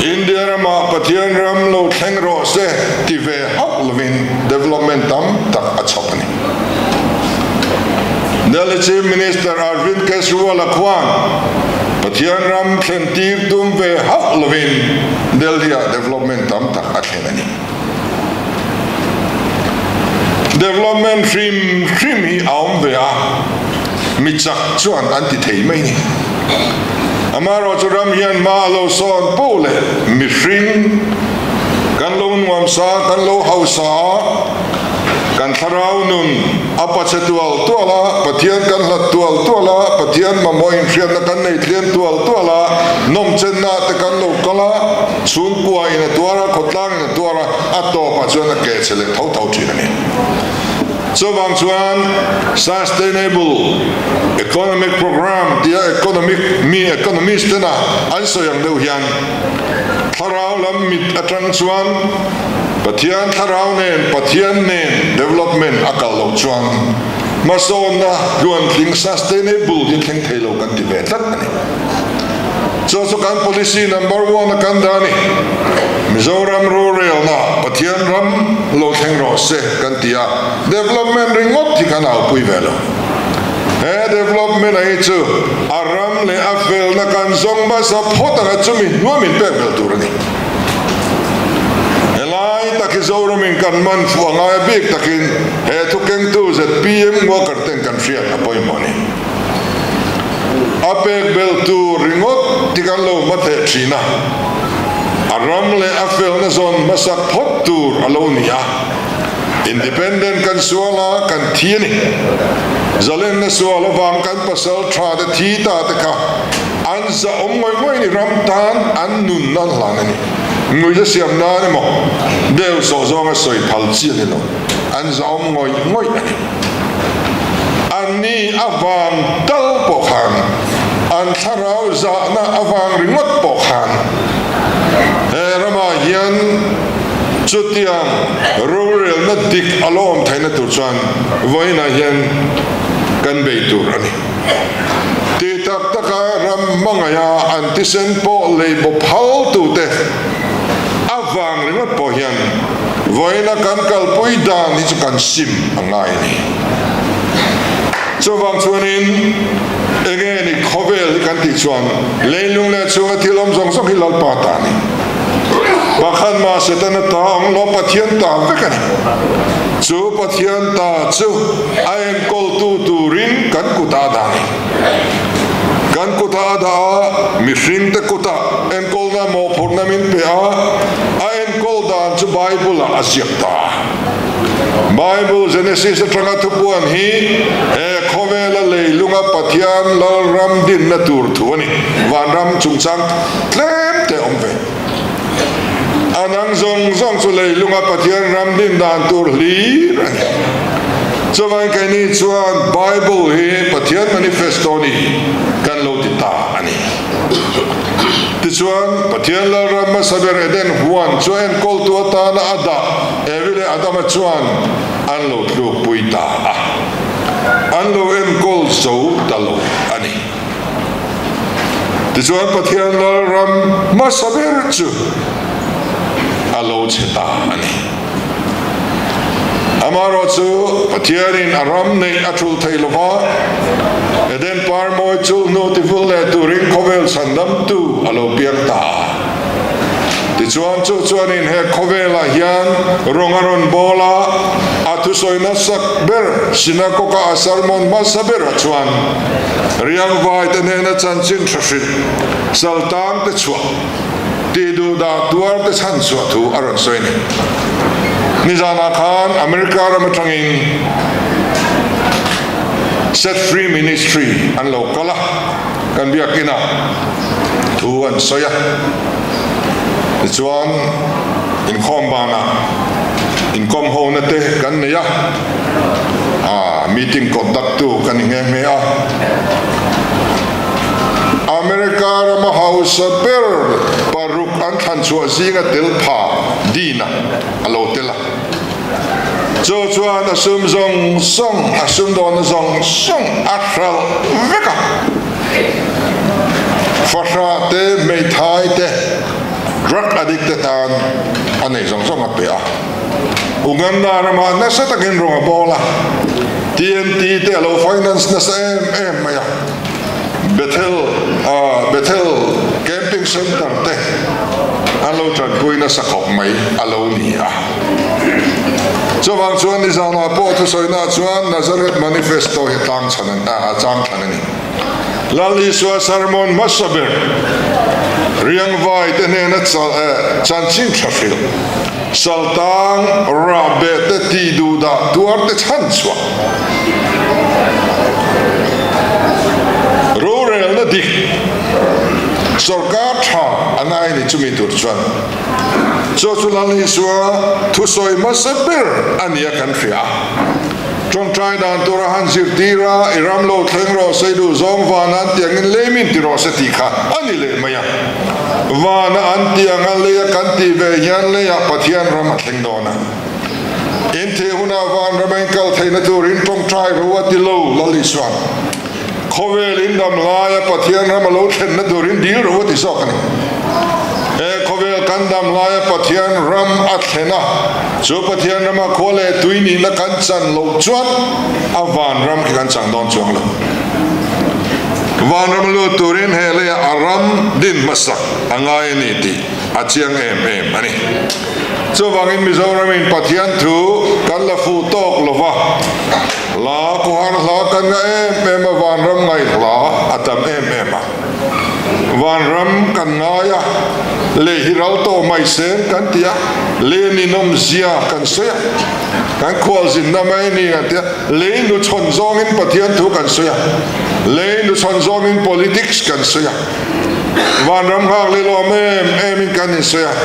India ramah Pathian ram lo thleng rawh se ti ve hauh lovin development tam tak a chhawp a ni. Delhi Chief Minister Arvind Kejriwal-a khuan Pathian ram thlen tir tum ve hauh lovin Delhi-ah development tam tak a thlen a ni. Development hrim hrim hi a awm ve a, mi chak chuan an ti thei mai ni. Amaherawhchu ram hian hma a lo sawn poh leh mihring kan lo nuamsa, kan lo hausa a, kan thlarau nun a pache tual tual a, Pathian kan hlat tual tual a, Pathian mamawh inhriatna kan nei tlian tual tual a, nawmchenna te kan lo kal a, chhungkua in a tuar a, khawtlang in a tuar a, a tawpah chuan a keh che leh tho tho thin a ni. Chuvang chuan Sustainable Economic Programme tia economic mi economist tena an sawi ang deuh hian thlarau lam mit atang chuan Pathian thlarau nen Pathian nen development a kal loh chuan hmasawnna tluantling sustainable hi thleng thei lo kan ti ve tlat a ni. kan policy number one a kan dah a ni. Mizoram rorelna Pathian ram lo thleng rawh se kan ti a, development ringawt hi kan aupui ve lo. He development a hi chu a ram leh a felna kan zawng hmasa phawt anga chumi hnuam in pek belh tur a ni. Helai tak hi Zoramin kan man fuh a ngai a bik takin he thukengtu zpm worker ten kan hriat a pawimawh a ni. A pek belh tur ringawt ti kan lo hma theh thin a, a ram leh a felna zawn hmasak phawt tur a lo ni a. Independent kan sual a, kan thi a ni. Zalenna sual avang kan pasal tha te thi ta te kha an zahawm ngawih ngawih a ni, ram tan an nun nan hlan a ni. Ngui a siam nan emaw deu sawh zawnga sawi phal chi a ni lo, an zahawm ngawih ngawih a ni. Anni avang tal pawh khan, an thlarau zahna avang ringawt pawh khan he ramah hian chutiang rorelna dik a lo awm theihna tur chuan vawiinah hian kan bei tur a ni. Ti tak taka ram hmangaiha an thisen pawh lei bawp haltute avang ringawt pawh hian vawiina kan kalpui dan hi chu kan sim a ngai a ni. Chuvang chuanin enge ni khawvel hi kan tih chuan leilung leh chhunga thil awm zawng zawng hi Lalpa ta a ni. Pakhat mah Setana ta ang lo Pathian ta vek a ni. Chu Pathian ta chu a enkawltu turin kan kutah a dah a ni. Kan kutah a dah a, mihringte kutah enkawlna mawhphurhna min pe a, a enkawl dan chu Bible-ah a ziak ta a. Bible Genesis atanga thupuan hi he khawvela leilunga Pathian Lalram dinna tur thu a ni. Vanram chungchang tlem te awm ve. A dang zawng zawng chu leilunga Pathian ram din dan tur hlir a ni. Chuvangin keini chuan Bible hi Pathian manifesto ni kan lo ti ta a ni. Tichuan, Pathian Lalram hmasa ber Eden huan chu enkawltu atana a dah Evi leh Adama chuan an lo tlukpui ta a, an lo enkawl zo ta lo a ni. Tichuan, Pathian Lalram hmasa ber chu a lo chhe ta a ni. Amaherawhchu, Pathianin a ram neih a thulh thei lo va, Eden par mawi chu hnu tivul leh turin khawvel chhandamtu a lo piang ta a. Tichuan, chu chuanin he khawvelah hian rawng a rawn bawl a, a thusawi nasak ber synagogue-a a sermon hmasa berah chuan riangvai te hnena chanchin tha hrilh, saltang te chhuah, tih duh dah tuar te chhan chhuah thu a rawn sawi a ni. Nizanah khan America ram atangin Set Free Ministry an lo kal a, kan biakinah thu an sawi a. Tichuan inkhawm banah inkawm hona te kan nei a, meeting conduct tu ka ni nghe nghe a. America rama hausa ber paruk an thlan chhuah zinga tel pha Dean-a a lo tel a. Chu chuan a sum zawng zawng, a sumdawnna zawng zawng a hralh vek a. Fahrah te, hmeithai te, drug addict te tan a neih zawng zawng a pe a. Uganda ramah nasa takin rawng a bawl a, TNT te a lo finance nasa em em mai a, Bethel Bethel Camping Centre te an lo tanpui nasa khawp mai a lo ni a. Chuvang chuan nizanah pawh thusawina chuan Nazareth Manifesto hi tlang chhan a chang thlan a ni. Lal Isua sermon hmasa ber riangvai te hnena chanchin tha hrilh, saltang rah beh te tih duh dah tuar te chhan chhuah, rorelna dik sorkar tha a ngai a ni chumi tur chuan chu chu Lal Isua thusawi hmasa ber a nia kan hria a. Tawngtai dan tura han zirtir a, i ram lo thleng rawh se, i duh zawng vana an tiangin lei min ti rawh se tih kha a ni leh mai a. Vana an tianga leia kan tih ve hian leiah Pathian ram a thleng dawn a. In thih hunah van ram a inkal theihna turin tawngtai ro a ti lo, Lal Isuan. Khawvel in dam laia Pathian ram a lo thlenna turin dil ro a ti zawk a ni. He khawvel kan dam laia Pathian ram a thlen a, chu Pathian rama khua leh tui nihna kan chan loh chuan a vanram khi kan chang dawn chuang lo. Vanram lut turin he leiah a ram din hmasak a ngai a ni tih a chiang em em a ni. Chuvangin Mizoramin Pathian thu kan la fuh tawk lo va, hla khawhar hla kan nga em em a, vanram ngaih hla a tam em em a. Vanram kan ngai a, lei hi ral tawh mai sen kan ti a, lei ninawm zia kan sawi a, kan khualzinna mai ni kan ti a, lei nu chhawn zawngin Pathian thu kan sawi a, lei nu chhawn zawngin politics kan sawi a, vanram nghak leh lawm em em in kan insawi a,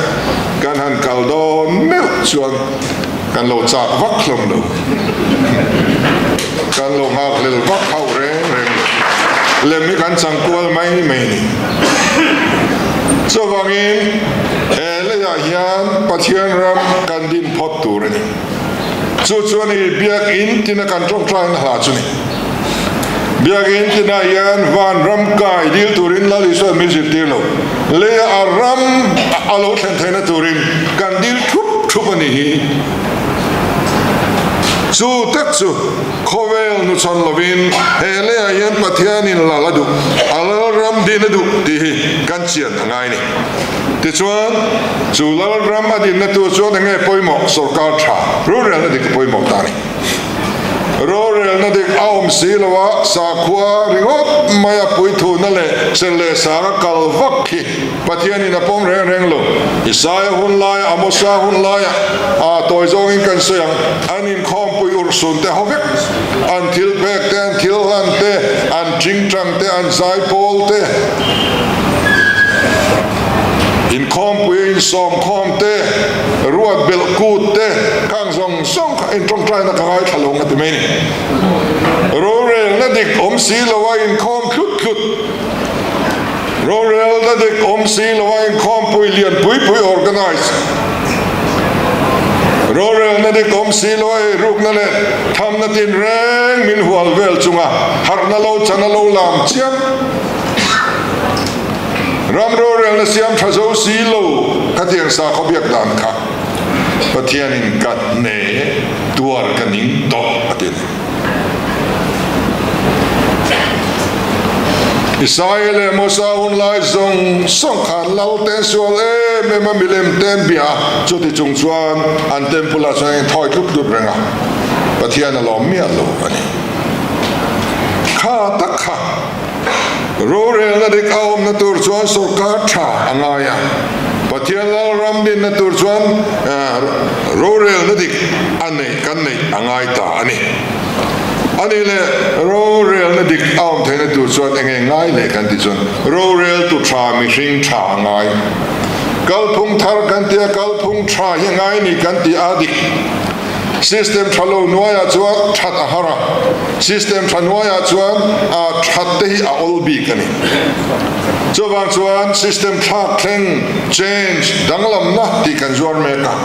kan han kal dawn meuh chuan kan lo chak vak hlawm lo. Kan lo nghakhlel vak hauh reng reng lo. Lem hi kan chang kual mai mai a ni. Chuvangin he leiah hian Pathian ram kan din phawt tur a ni. Chu chuan i biakinn tina kan tawngtaina hla chu ni. Biakinn tinah hian van ram kai dil turin Lal Isua'n min zirtir lo. Leia a ram a lo thlen theihna turin kan dil thup thup a nih hi. Chu tak chu khawvel nuchhawn lovin he leiah hian Pathianin lal a duh, a lalram din a duh tih hi kan chian a ngai ni. Tichuan, chu lalram a dinna tur chuan eng nge pawimawh? Sorkar tha, rorelna dik a pawimawh ta a ni. Rorelna dik a awm si lo a, sakhua ringawt mai a puithuna leh sen leh sang a kal vak hi Pathianin a pawm reng reng lo. Isaia hun laia, Amosa hun laia a tawi zawngin kan sawi ang, an inkhawmpui urhsun te ho vek, an thil pek te, an thil hlan te, an tingtang te, an zaipawl te, inkhawmpui a insawmkhawm te, ruat belh kut te, khang zawng zawng kha intawngtaina ka ngaithla lo nga ti mai ni. Rorelna dik awm si lo a inkhawm thlut thlut. Rorelna dik awm si lo a inkhawmpui lian pui pui organise. Rorelna dik awm si lo a eirukna leh thamna tinreng min hual vel chunga harhna lo chana lo lam chiam. Ram rorelna siam tha zo si lo khatiang sakhaw biak dan kha Pathianin ka hne tuar ka ning tawh a ti a ni. Isaia leh Mosa hun lai zawng zawng khan lal te an sual em em a, milem te an bia a, chuti chung chuan an temple ah chuan an inthawi tlut tlut reng a, Pathian a lawm miah lo a ni. Kha tak kha rorelna dik a awmna tur chuan sorkar tha a ngai a, Pathian Lalram dinna tur chuan rorelna dik a neih kan neih a ngai ta a ni. A nih leh rorelna dik a awm theihna tur chuan eng eng ngai leh kan tih chuan roreltu tha mihring tha a ngai. Kalphung thar kan tia kalphung tha hi a ngai ni kan tih a dik. System tha lo nuaiah chuan that a har a, system tha nuaiah chuan a that te hi a awl bik a ni. Chuvang chuan system thlak thleng, change, danglamna tih kan zuar mek a.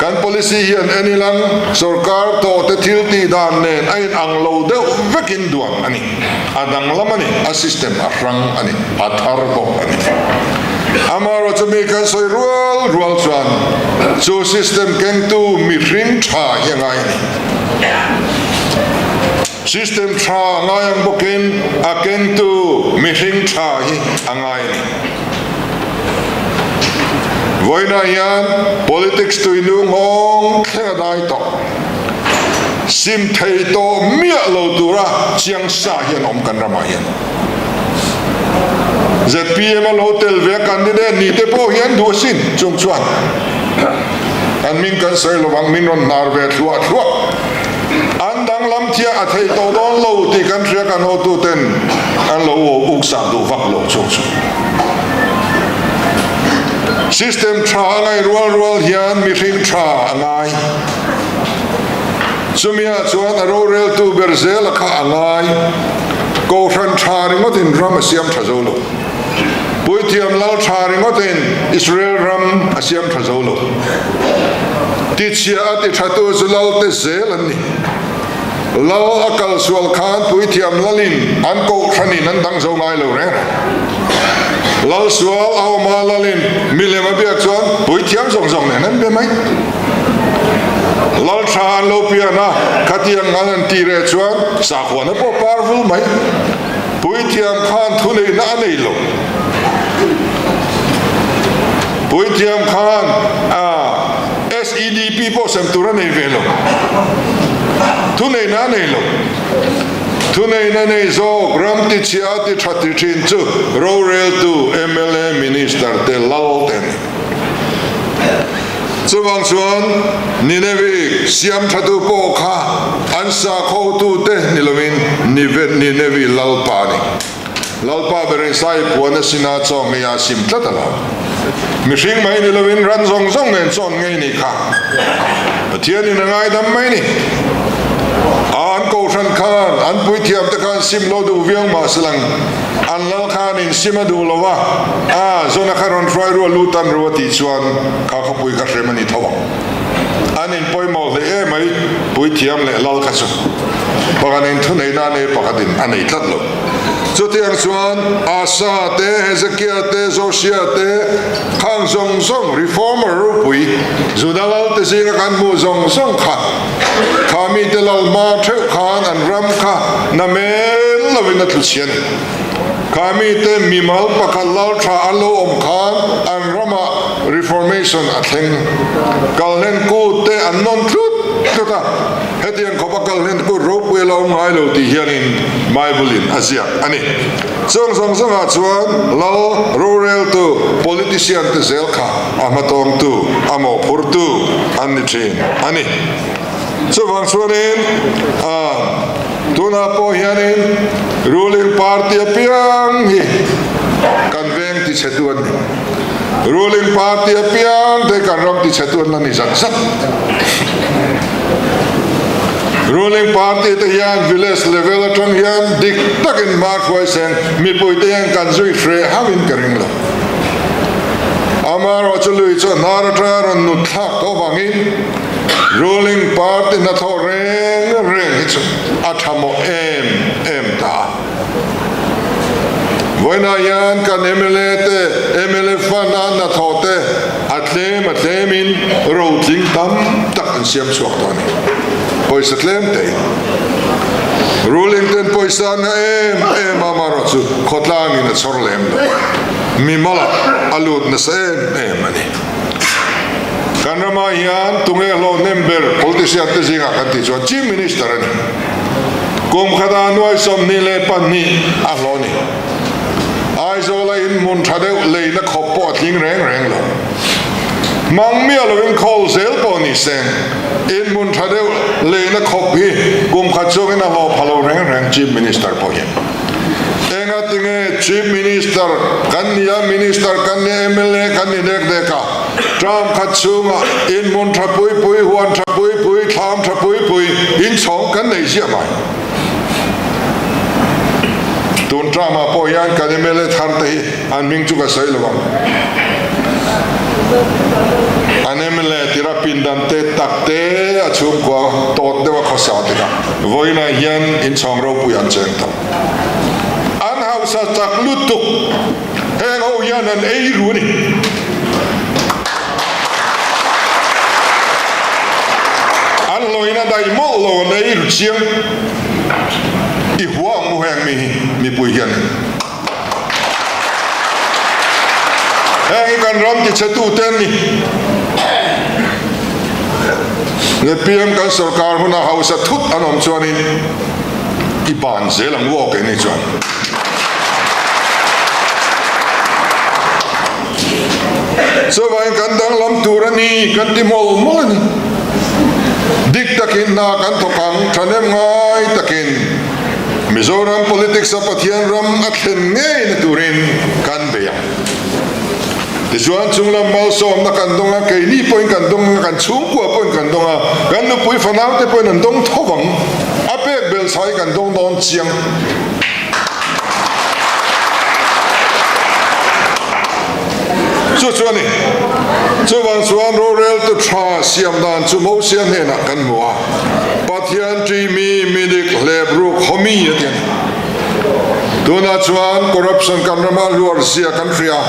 Kan policy hian en ilang sorkar tawhte thil tih dan nen a inang lo deuh vekin duan a ni. A danglam a ni, a system a hrang a ni, a thar bawk a ni. Amaherawh chu mi kan sawi rual rual chuan chu system kengtu mihring tha hi a ngai a ni. System tha a ngai ang bawkin a kengtu mihring tha hi a ngai a ni. Vawiinah hian politics tuinu nghawng thleng a dai tawh. Sim thei tawh miah lo tura chiang sa hian awm kan ramah hian. Zpm a lo tel ve a candidate ni te pawh hian duh asin chung chuan an min kan sawi lovang min rawn hnar ve thluah thluah. An danglam thiah a thei tawh dawn lo tih kan hria kan hotu ten an lo uk sak duh vak lo chung chu. System tha a ngaih rual rual hian mihring tha a ngai. Chumia chuan a roreltu ber zela kha a ngai. Kohhran tha ringawtin ram a siam tha zo lo. Puithiam lal tha ringawtin Israel ram a siam tha zo lo. Tichhia a ti thatu chu lalte zel an ni. Lal a kal sual khan puithiam lalin an kohhranin an dang zo ngai lo reng reng. Lal sual a awm a, lalin milem a biak chuan puithiam zawng zawng nen an be mai. Lal tha an lo pian a, khatiang an han tih reh chuan sakhuana pawh par vul mai. Puithiam khan thuneihna a nei lo. Puithiam khan a SEDP pawh sem tur a nei ve lo. Thuneihna a nei lo. Thuneihna nei zawk ram tichhia ti tha ti thin chu roreltu mla Minister te lal te a ni. Chuvang chuan Ninevi siam thatu pawh kha an sakhawtute ni lovin Ninevi lalpa a ni. Lalpa berin sai puan a sin a, chaw ngei a sim tlat a lo. Mihring mai ni lovin ran zawng zawng nen chawn ngei ni kha Pathianin a ngaidam mai ni. A an kohhran khan an puithiam te khan sim lo duh viau mah se lang an lal khanin sim a duh lo a, a zawna kha rawn hruai rual lut an ru a tih chuan kha khawpui kha hrem a ni tho ang. An inpawimawh hle em mai puithiam leh lal kha chu pakhatin thuneihna a nei pakhatin a nei tlat lo. Chutiang chuan Asa te, Hezekia te, Josia te, khang zawng zawng reformer ropui Juda lal te zinga kan hmuh zawng zawng kha, kha mite lal hma theuh khan an ram kha na mel lovin a tlu chhi a ni. Kha mite mimal pakhat lal tha an lo awm khan an ramah reformation a thleng. Kalhlen kut te an nawn tlut tlut a. Hetiang khawpa kal hlen kut ropui a la awm ngai lo tih hianin Bible-in a ziak a ni. Chuang zawng zawngah chuan lal roreltu politician te zel kha a hmatawngtu, a mawhphurtu an ni thin a ni. Chuvang chuanin tunah pawh hianin ruling party apiang hi kan veng tichhetu an ni. Ruling party apiang te kan ram tichhe tu an la ni zat zat. Ruling party te hian village level atang hian dik takin hma hruai seng mipui te hian kan zui hreh hauhin ka ring lo. Amaherawh chu lui chu hnar atanga rawn nut thlak tawh vangin ruling party hnathawh reng reng hi chu a tha mawh em em ta a. Vawiinah hian kan mla te, mla fund a hnathawh te a tlem a tlemin rotling tam tak an siam chhuak tawh a ni. Pawisa tlem tein. Ruling ten pawisa an ngah em em a, amaherawh chu khawtlangin a chhawr lem lo. Mimal a lut nasa em em a ni. Kan ramah hian tunge hlawhnem ber politician te zingah kan tih chuan Chief Minister a ni. Kum khatah nuai 22 a hlawh ni. Aizawla in hmun tha deuh leina khawp pawh a tling reng reng lo. Hmang miah lovin khawl zel pawh ni seng, in hmun tha deuh leina khawp hi kum khat chungin a hlawh pha lo reng reng Chief Minister pawh hian. Engatinge Chief Minister kan ni a, Minister kan ni a, mla kan ni dek dek a, term khat chhunga inhmun tha pui pui, huan tha pui pui, thlam tha pui pui inchhawng kan nei ziah mai. Tun term ah pawh hian kan mla thar te hi an hming chu ka sawi lo ang. An mla tira pindan te tak te a chhungkua tawt deuh a khawsa te kha vawiinah hian inchhawng ropui an cheng tawh. An hausa chak lutuk, heng ho hian an ei ru a ni. An hlawhin a daih mawlh lo, an ei ru chiang. I hua ang u heng mi hi, mipui hian. Heng hi kan ram tichhetute an ni. Zpm kan sorkar huna hausa thut an awm chuanin i ban zel ang u aw keini chuan. Chuvangin kan danglam tur a ni kan ti mawlh mawlh a ni. Dik takin hna kan thawk ang, thahnem ngai takin. Mizoram politics a Pathian ram a thlen ngeina turin kan bei ang. Tichuan chunglam malsawmna kan dawng a, keini pawhin kan dawng a, kan chhungkua pawhin kan dawng a, kan nupui fanaute pawhin an dawng tho vang. A pek belh chhai kan dawng dawn chiang. Chu chu a ni. Chuvang chuan roreltu tha siam dan chu Mosia hnenah kan hmu a, Pathian ṭi mi, midik, hlep ruk, haw mi a ti a ni. Tunah chuan corruption kan rama hluar zia kan hria.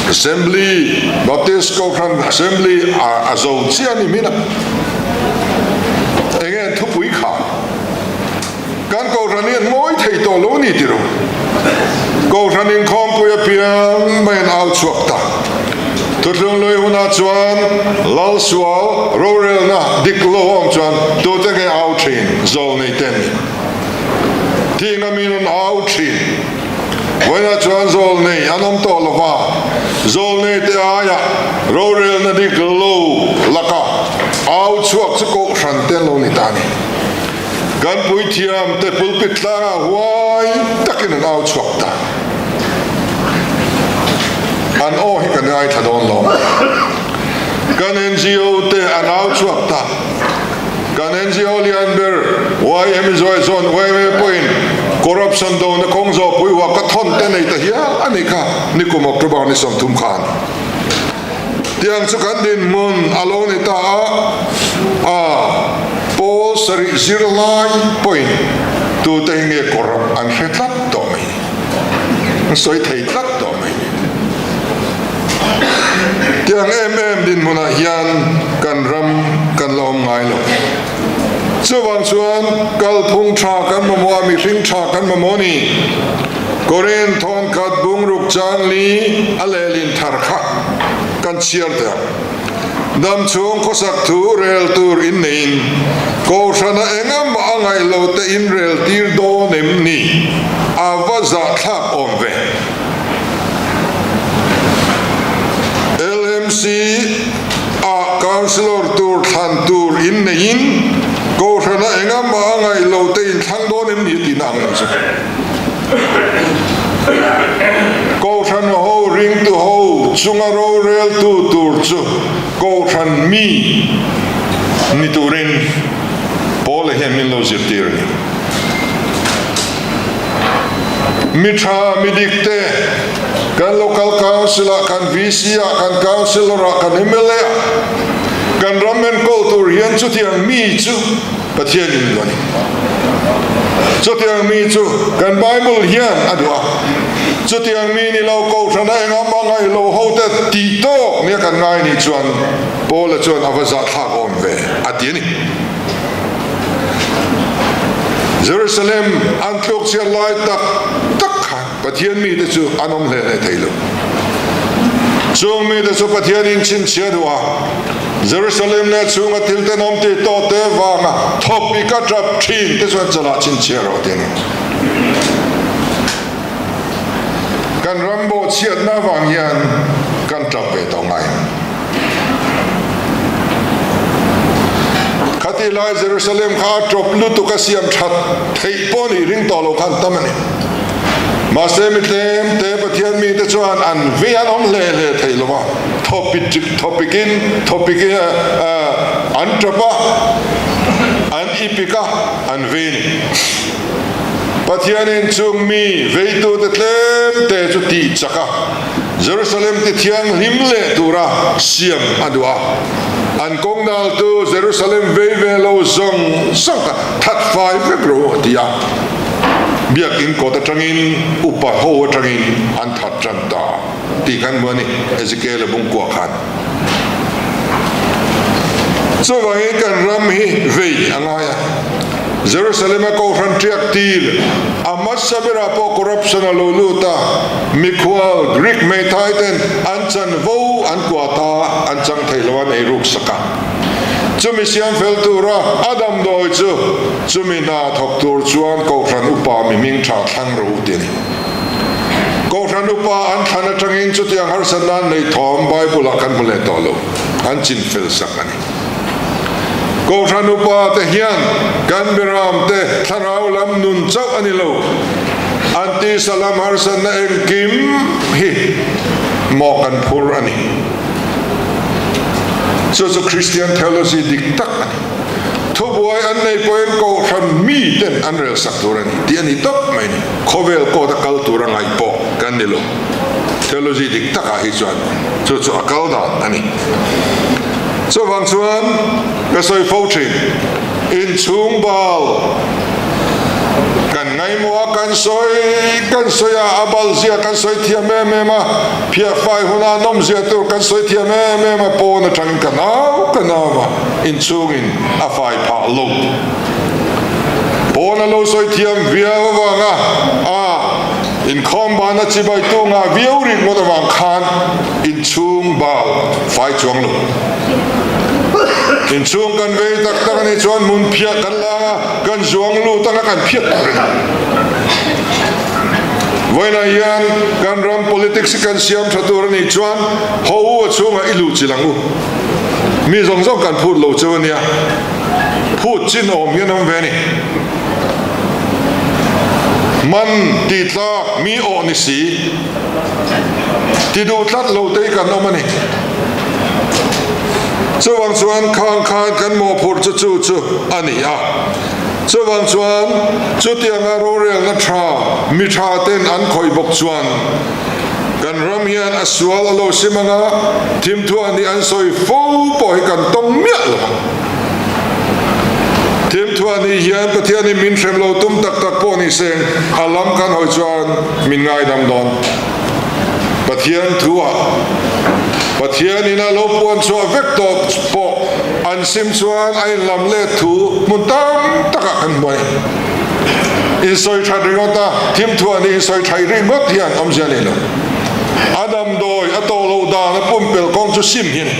Assembly, Baptist Kohhran Assembly a zo chiah a ni hmin a. Enge an thupui kha? Kan Kohhran hi an ngawi thei tawh lo ni tiro. Kohhran inkhawmpui apiang mai an au chhuak ta. Thuthlung lui hunah chuan Lal sual rorelna dik lo awm chuan tute nge au thin zawlnei te an ni. Tih ngamin an au thin. Vawiinah chuan zawlnei an awm tawh lova, zawlnei te aiah rorelna dik lo laka au chhuak chu Kohhran te an lo ni ta a ni. Kan puithiam te pulpit tlangah huai takin an au chhuak ta. An aw hi kan ngaithla dawn lo. Kan NGO te an au chhuak ta. Kan NGO lian ber YM Zuai zawn YMA pawhin corruption dona kawng zawh pui huah ka thawn te nei ta hial a ni kha nikum October ni 30 khan. Tiang chu kan dinhmun a lo ni ta a, a pawl sarih zirlai pawhin tute hi nge corrupt an hre tlat tawh mai ni, an sawi thei tlat tawh mai ni. Tiang em em dinhmunah hian kan ram kan la awm ngai lo. Chuvang chuan kalphung tha kan mamawh a, mihring tha kan mamawh a ni. Korin thawnkhat bungruk changli a lehlin thar kha kan chhiar teh ang. Damchhung khawsak thu rel tur in neiin Kohhrana engamah a ngaih lo te in rel tir dawn em ni? A va zahthlak awm ve. LMC ah Councillor tur thlan tur in neiin Kohhrana engamah a ngaih lo te in thlang dawn em ni tihna ang lo chu. Kohhran ho ringtu ho chunga roreltu tur chu Kohhran mi ni turin Paula hian min lo zirtir a ni. Mi tha, mi dik te kan Local Council ah, kan VC ah, kan Councillor ah, kan mla ah, kan ram enkawl tur hian chutiang mi chu Pathian in duh a ni. Chutiang mi chu kan Bible hian a duh a. Chutiang mi ni lo Kohhrana engah mah ngaih lo ho te tih tawk nia kan ngai nih chuan Paula chuan a va zahthlak awm ve a ti a ni. Jerusalem an tluk chhiat lai tak tak kha Pathian mite chu an awm hle hle thei lo. Chung mite chu Pathian in chhinchhiah duh a. Jerusalem leh chhunga thil tenawm tih tawh te vanga thawp i ka tap thin te chuan chalah chhinchhiah rawh ti a ni. Kan ram bawhchhiatna avang hian kan tap ve tawh ngai. Khatih lai Jerusalem kha a tawp lutuk a siam that theih pawh nih ring tawh lo khan tam a ni. Mahse mi tlem te Pathian mite chuan an vei an awm hle hle thei lo va. Thawpikin thawpikin an tap a, an ipik a, an vei a ni. Pathianin chung mi veitute tlem te chu tih chak a, Jerusalem ti thianghlim leh tura siam a duh a. An kawng naltu Jerusalem vei ve lo zawng zawng kha that fai vek rawh u a ti a. Biakinn kawt atangin upa ho atangin an that tan ta tih kan hmu a ni, Ezekiel-a bungkuah khan. Chuvangin kan ram hi vei a ngai a, Jerusalem-a Kohhran ṭiak tir a hmasa berah pawh corruption a lo lut a, mikhual Greek hmeithai ten an chanvo an kuah ta, an chang thei lo a, an ei ruk sak a. Chumi siam fel tura a damdawi chu chumi hna thawk tur chuan Kohhran upa mi hming tha thlang rawh u ti a ni. Kohhran upa an thlan atangin chutiang harsatna an neih thawm Bible-ah kan hmu leh tawh lo, an chin fel sak a ni. Kohhran upa te hian kan beram te thlarau lam nun chauh a ni lo, an tisa lam harsatna engkim hi mawh kan phur a ni. Chu chu Kristian theology dik tak a ni. Thubuai an nei pawhin Kohhran miten an relsak tur a ni tih a ni tawp mai ni. Khawvel kawt a kal tur a ngaih pawh kan ni lo. Theology dik takah hi chuan chu chu a kal dan a ni. Chuvang chuan ka sawi fo thin, inchhung bal kan ngaimawh a, kan sawi kan sawi a, a bal zia kan sawi thiam em em a, phiah fai huna nawm zia tur kan sawi thiam em em a, pawn atangin ka nau ka nau a, inchhungin a fai phah lo. Pawn a lo sawi thiam viau avanga a inkhawm bana chibai tu ngah viau rikngawt avang khan inchhung bal fai chuang lo. Inchhung kan vei tak tak anih chuan hmun phiah kan la anga kan zuang lut anga kan phiat tur a ni. Vawiinah hian kan ram politics hi kan siam tha tur anih chuan haw u a chhungah i luh chilh ang u. Mi zawng zawng kan phut lo cheu ania. Phut chin awm hian awm ve a ni. Man ti tlak mi awh ni si, ti duh tlat lo te hi kan awm a ni. Chuvang chuan khang khan kan mawhphurh chu chu chu a ni a. Chuvang chuan chutianga rorelna tha mi tha ten an khawih bawk chuan kan ram hian a sual a lo sim anga thimthuah nih an sawi fo pawh hi kan tawng miah lo ang. Thimthuah nih hian Pathianin min hrem lo tum tak tak pawh ni seng a lam kan hawi chuan min ngaidam dawn. Pathian thuah Pathianin a lo puan chhuah vek tawh pawh an sim chuan a inlam let thu hmun tam takah kan hmu a ni. Insawi that ringawt a, thimthuah nih insawi thaih ringawt hian awmzia a nei lo. A damdawi a tawh loh dan a pumpelh kawng chu sim hi a ni.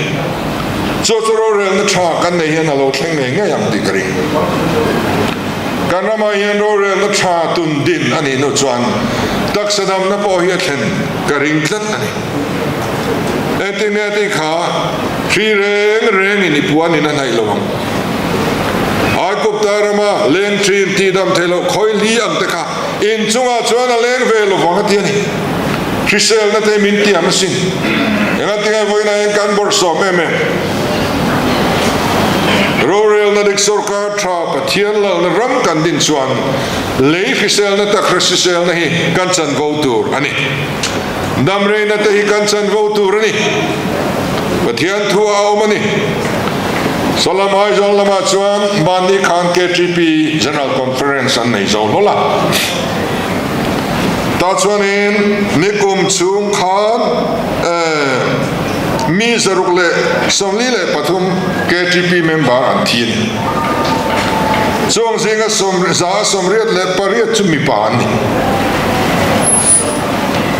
Chu chu rorelna tha kan nei hian a lo thleng ngei ngei ang tih ka ring. Kan ramah hian rorelna tha tun din a nih hnu chuan taksa damna pawh hi a thlen ka ring tlat a ni. Engtin nge tih kha hri reng rengin i puanin a hnaih lo ang. Aigupta rama leng thin tihdam theih loh khawi hli ang te kha inchungah chuan a leng ve lo vang a ti a ni. Hriselna te min tiam asin. Engatinge vawiinah hian kan bawrhsawm em em? Rorelna dik sorkar tha Pathian lalna ram kan din chuan lei hriselna tak hriselna hi kan chanvo tur a ni. Damreina te hi kan chanvo tur a ni. Pathian thu a awm a ni. Salam Aizawl lamah chuan mahni khan KTP General Conference an nei zo hlawl a. Tah chuanin nikum chhung khan mi 143 KTP member an thi a ni. Chuang zinga 188 chu mipa an ni.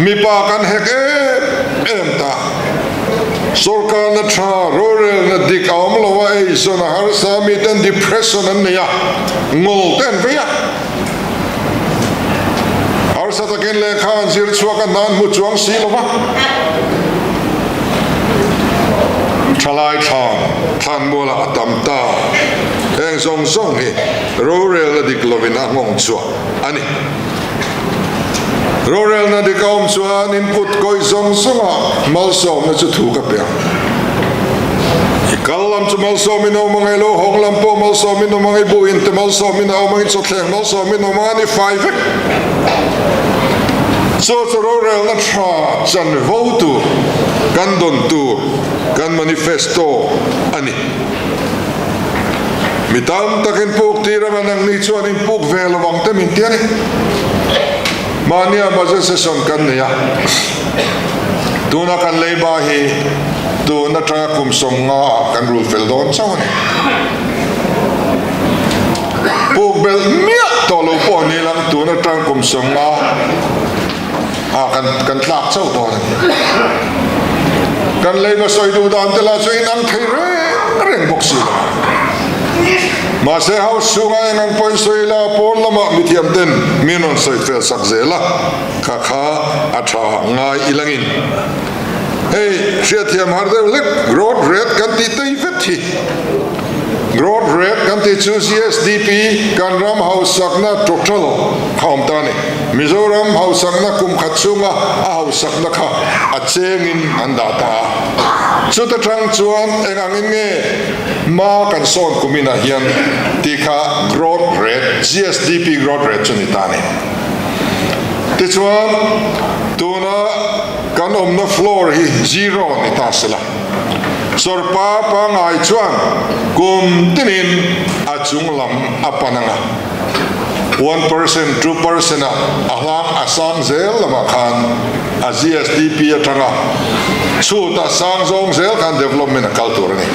Mipa kan hek em em ta. Sorkarna tha, rorelna dik a awm lo a, eizawn a harsa, miten depression an nei a, ngol te an vei a. Harsa takin lehkha an zir chhuak a, hna an hmu chuang si lo va. Thalai thlan, thlan mualah a tam ta. Heng zawng zawng hi rorelna dik lovin a nghawng chhuah a ni. Rorelna dik a awm chuan input kawih zawng zawngah malsawmna chu thu ka pe ang. I kal lam chu malsawmin a awm ang, i lo hawng lam pawh malsawmin a awm ang, i buhin te malsawmin a awm ang, i chawthleng malsawmin a awm ang, an i fai vek. Chu chu rorelna tha chanvo tur kan dawn tur kan manifesto a ni. Mi tam tak inpuk tir anga nangni chuan inpuk ve lo ang te min ti a ni. Mahnia budget session kan nei a, tuna kan leiba hi tun atanga kum 50 ah kan rul fel dawn chauh a ni. Puk belh miah tawh lo pawh ni lang tun atang kum 50 ah kan kan tlak chauh dawn a ni. Kan leiba sawi duh dan te lah chu inang thei reng reng bawk si lo. Mahse house chhunga eng ang pawhin sawi ila pawn lamah mithiam ten min rawn sawi fel sak zel a, kha kha a tha ngai ilangin hei hriatthiam har deuh hlek growth rate kan tih tei vet hi. Growth rate kan tih chu GSDP kan ram hausakna total kha awm ta a ni. Mizoram hausakna kum khat chhunga a hausakna kha a chengin an dah ta a. Chuta tang chuan eng angin nge hma kan sawn kum inah hian tih kha growth rate, GSDP growth rate chu ni ta a ni. Tichuan tuna. Kan awmna floor hi zero ni ta sela. Sawrpa pangngai chuan kum tinin a chung lam a pan ang a, 1%, 2% ah a hlang a sang zel lamah khan a GSDP atanga chhut a sang zawng zel khan development a kal tur a ni.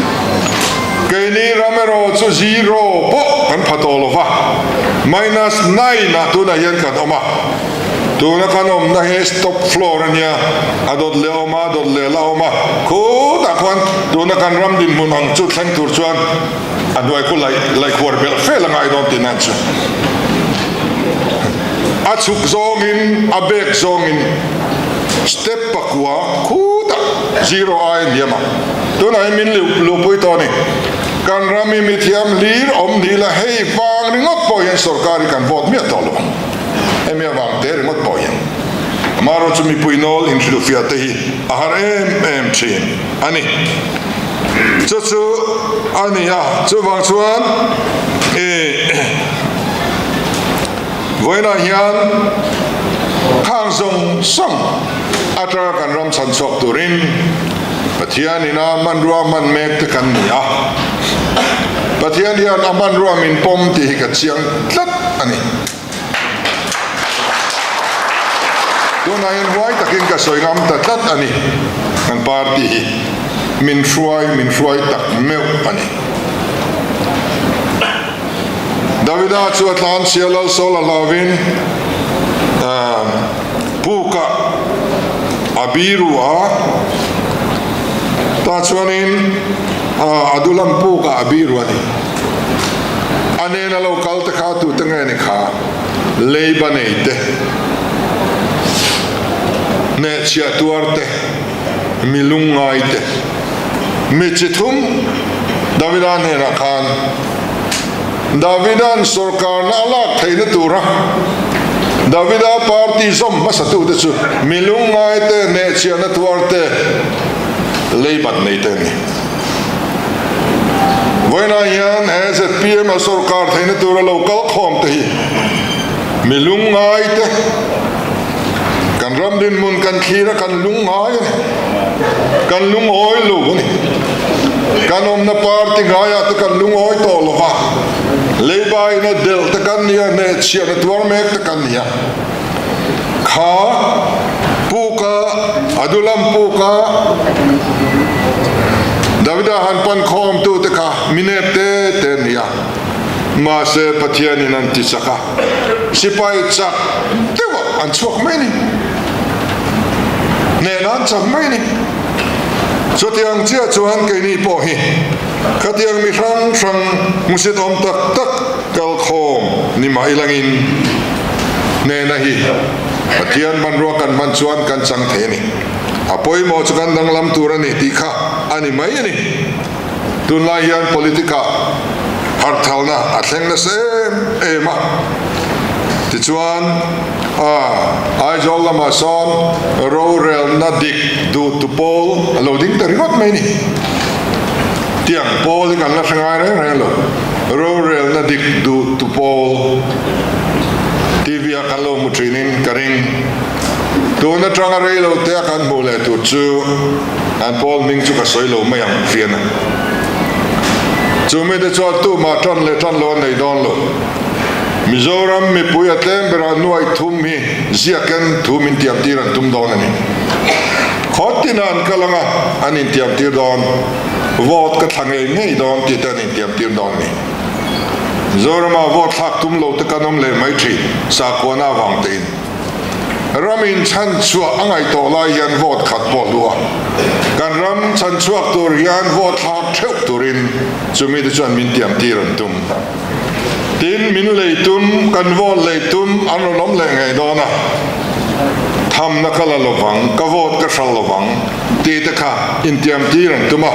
Keini ram erawh chu zero pawh kan pha tawh lo va, minus nine ah tunah hian kan awm a. Tuna kan awmna hi stop floor a nia, a dawt leh awm a, a dawt leh la awm a, khutah khuan tuna kan ram dinhmun ang chu thleng tur chuan a hnuai khu laih laih khuar belh fel a ngai dawn tihna chu. A chhuk zawngin a bek zawngin step pakua khutah zero ai a hniam a, tunah hian min luhpui tawh a ni. Kan ram hi mithiam hlir awm ni la hei vang ringawt pawh hian sorkar hi kan vote miah tawh lo ang. Hemi avang te ringawt pawh hian amaherawh chu mipui nawl inhrilhfiah te hi a har em em thin a ni. Chu chu a ni a, chuvang chuan ih vawiinah hian khang zawng zawng atanga kan ram chhan chhuak turin Pathian ina hmanrua hman mek te kan ni a, Pathian hian a hmanrua min pawm tih hi ka chiang tlat a ni. Tunah hian huai takin ka sawi ngam ta tlat a ni, kan party hi min hruai min hruai tak meuh a ni. Davida chu a tlanchhia lal Saul a hlauvin pukah a biru a, tah chuanin a duhlam pukah a biru a ni. A nena lo kal te kha tute nge ni kha? Leiba nei te, hnehchhiah tuar te, mi lungngai te, mi chi thum Davida hnenah khan Davida'n sawrkarna a lak theihna tura Davida party zawm hmasatute chu mi lungngai te, hnehchhiahna tuar te, leibat nei te an ni. Vawiinah hian he zpm a sawrkar theihna tura lo kal khawm te hi mi lungngai te, kan ram dinhmun kan thlir a kan lungngai a ni, kan lungawi lo a ni. Kan awmna party ngaiah te kan lungawi tawh lo va, leiba ina delh te kan ni a, hnehchhiahna tuar mek te kan ni a. Kha puka Adulam puka Davida han pan khawmtu te kha mi nep te te an ni a, mahse Pathianin an ti chak a, sipai chak deuhah an chhuak mai a ni, hnehna an chak mai a ni. Chutiang chiah chuan keini pawh hi khatiang mi hrang hrang hmusit awm tak tak Kalkhawm ni mah ilangin hnehna hi Pathian hmanrua kan hman chuan kan chang thei a ni. A pawimawh chu kan danglam tur a ni tih kha a ni mai a ni. Tunlai hian politic-ah harhthalna a thleng nasa em em a. Tichuan, Aizawl lamah sawn rorelna dik duh tu pawl a lo ding ta ringawt mai a ni. Tiang pawl hi kan la hre ngai reng reng lo. Rorelna dik duh tu pawl TV ah kan lo hmu thin in ka ring. Tun atanga rei lo te a kan hmuh leh tur chu an pawl hming chu ka sawi lo mai ang fian a. Chu mite chuan tumah tan leh tan lo an nei dawn lo. Mizoram mipui a tlem berah nuaih thum hi ziaken thu min tiam tir an tum dawn a ni. Khaw tinah an kal anga an intiam tir dawn. Vote ka thla ngei ngei dawn tih te an intiam tir dawn a ni. Mizoramah vote thlak tum lo te kan awm leh mai thin, sakhuana avang tein. Ram in chhanchhuah a ngaih tawh lai hian vote khat pawh hlu a, kan ram chhanchhuak tur hian vote thlak theuh turin chumi te chuan min tiam tir an tum. Tin, min lei tum, kan vote lei tum an rawn awm leh ngei dawn a, thamna ka la lovang, ka vote ka hral lovang tih te kha intiam tir an tum a,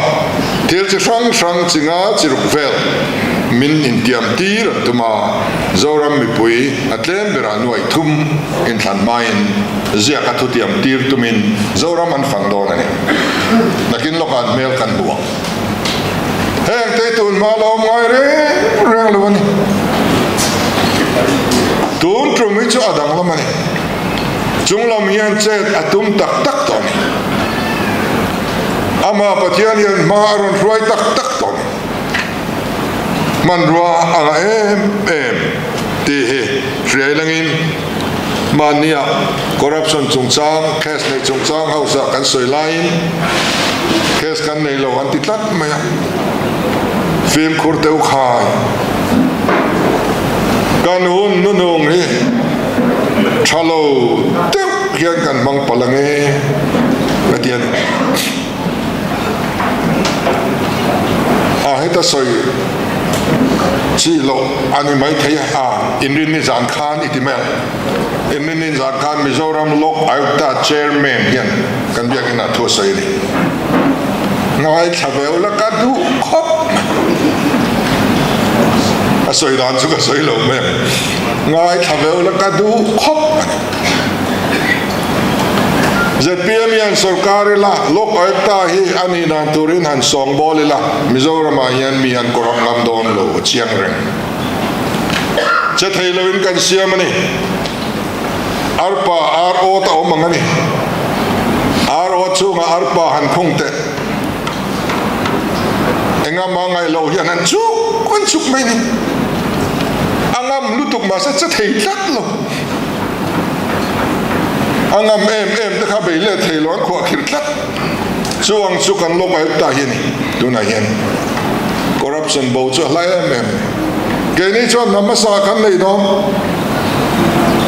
thil chi hrang hrang chi nga chi ruk vel min intiam tir an tum a, Zoram mipui a tlem berah nuaih thum inthlan hmain ziak a thutiam tir tumin Zoram an fang dawn a ni. Nakin lawkah an hmel kan hmu ang. Heng te tun hma la awm ngai reng reng lo a ni. Tun tum hi chu a danglam a ni. Chunglam hian chet a tum tak tak tawh a ni. Amah Pathian hian hma a rawn hruai tak tak tawh a ni. Hmanrua a ngah em em tih hi hriai langin mahnia corruption chungchang, case neih chungchang house ah kan sawi laiin case kan nei lo an ti tlat mai a. Fimkhur teuh khai. Kan hun nunung hi tha lo deuh hian kan hmang palh ang e ka ti a ni. A heta sawi chi loh a ni maithei a, a inrinni zan khan i ti mai ang. Inrinni zan khan Mizoram Lok Ayukta Chairman hian kan biakinah thu a sawi a ni. Ngaithla ve ula ka duh khawp mai. A sawi dan chu ka sawi lo mai ang. Ngaithla ve ula ka duh khawp mai. ZPM hian sorkar ila Lok Ayukta hi a nih dan turin han sawngbawl ila Mizoramah hian mi an kawrh ngam dawn lo a chiang reng. Che thei loin kan siam a ni. Arpa ar awt a awm ang a ni. Ar awt chhungah arpa han khung teh. Engama ngaih loh hian han chuk han chuk mai ni. A ngam lutuk mahse che thei tlat lo. A ngam em em te kha bei let thei lo an khuah khirh tlat. Chu ang chu kan lawk aip ta hi a ni. Tunah hian corruption bo chu a hla em em. Keini chuan hnam hmasa kan nei dawn.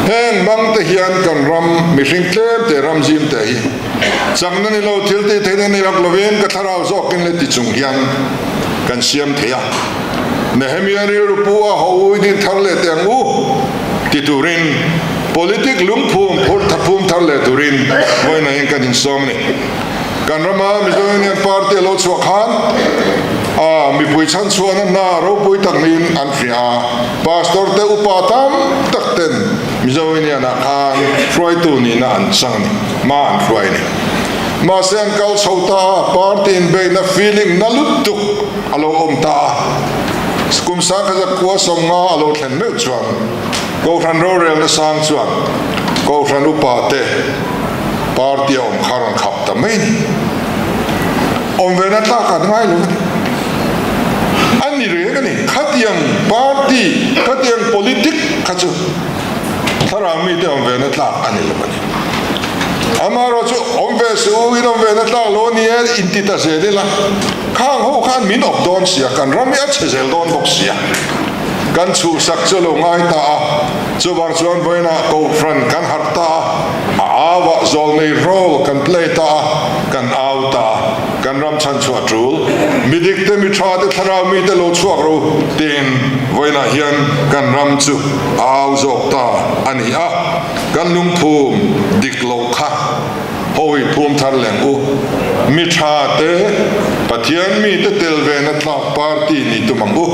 Heng hmang te hian kan ram mihring tlem te ram zim te hi chakna ni lo thil tih theihna nei lak lovin ka thlarau zawkin le ti chung hian kan siam thei a. Nehemia rilru pu a ho ui din thar leh teh ang u ti turin politic lungphum phurh thaphum thar leh turin vawiinah hian kan insawm a ni. Kan rama Mizo Union Party a lo chhuah khan a mipui chhanchhuahna hna ropui tak niin an hria a, Pastor te upa tam tak ten Mizo Union ah khan hruaitu nihna an chang a ni, hma an hruai a ni. Mahse an kal chho ta a, party inbeihna feeling na lutuk a lo awm ta a, kum sangkhat kua 50 a lo thlen meuh chuan Kohhran rorelna sang chuan Kohhran upa te Party a awm kha rawn khap ta mai ni. Awm ve na tlak an ngai lo a ni. A ni reng a ni. Khatiang party, khatiang politic kha chu thlarau mite awm ve na tlak a ni lo a ni. Amaherawh chu awm ve suh u, in awm ve na tlak lo a ni e, inti ta zel ila. Khang ho khan min awp dawn sia, kan ram hi a chhe zel dawn bawk sia. Kan chhuhsak chu a lo ngai ta a, chuvang chuan vawiinah Kohhran kan harh ta a, a auah zawlnei role kan play ta a, kan au ta a, kan ram chhanchhuah tul, mi dik te, mi tha te, thlarau mi te lo chhuak ro tiin vawiinah hian kan ram chu a au zawk ta a ni a, kan lungphum dik loh kha. Hawi phum thar leng u. Mi tha te, Pathian mi te tel ve na tlak party ni tum ang u.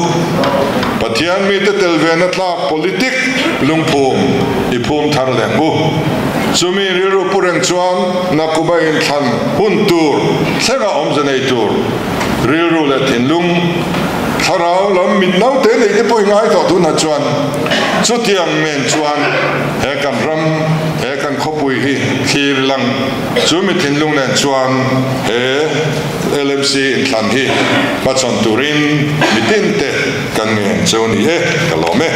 Pathian mi te tel ve na tlak politic lungphum i phum thar leng u. Chumi rilru pu reng chuan Nakuba inthlan hun tur thlenga awmze nei tur rilru leh thinlung thlarau lam mit naute nei te pawh i ngai tawh tunah chuan chutiang nen chuan he kan ram He kan khawpui hi thlir lang chu mi thinlung nen chuan he LMC inthlan hi hmachhawn turin mi tinte kan ngen cheu ni e, ka lawm e.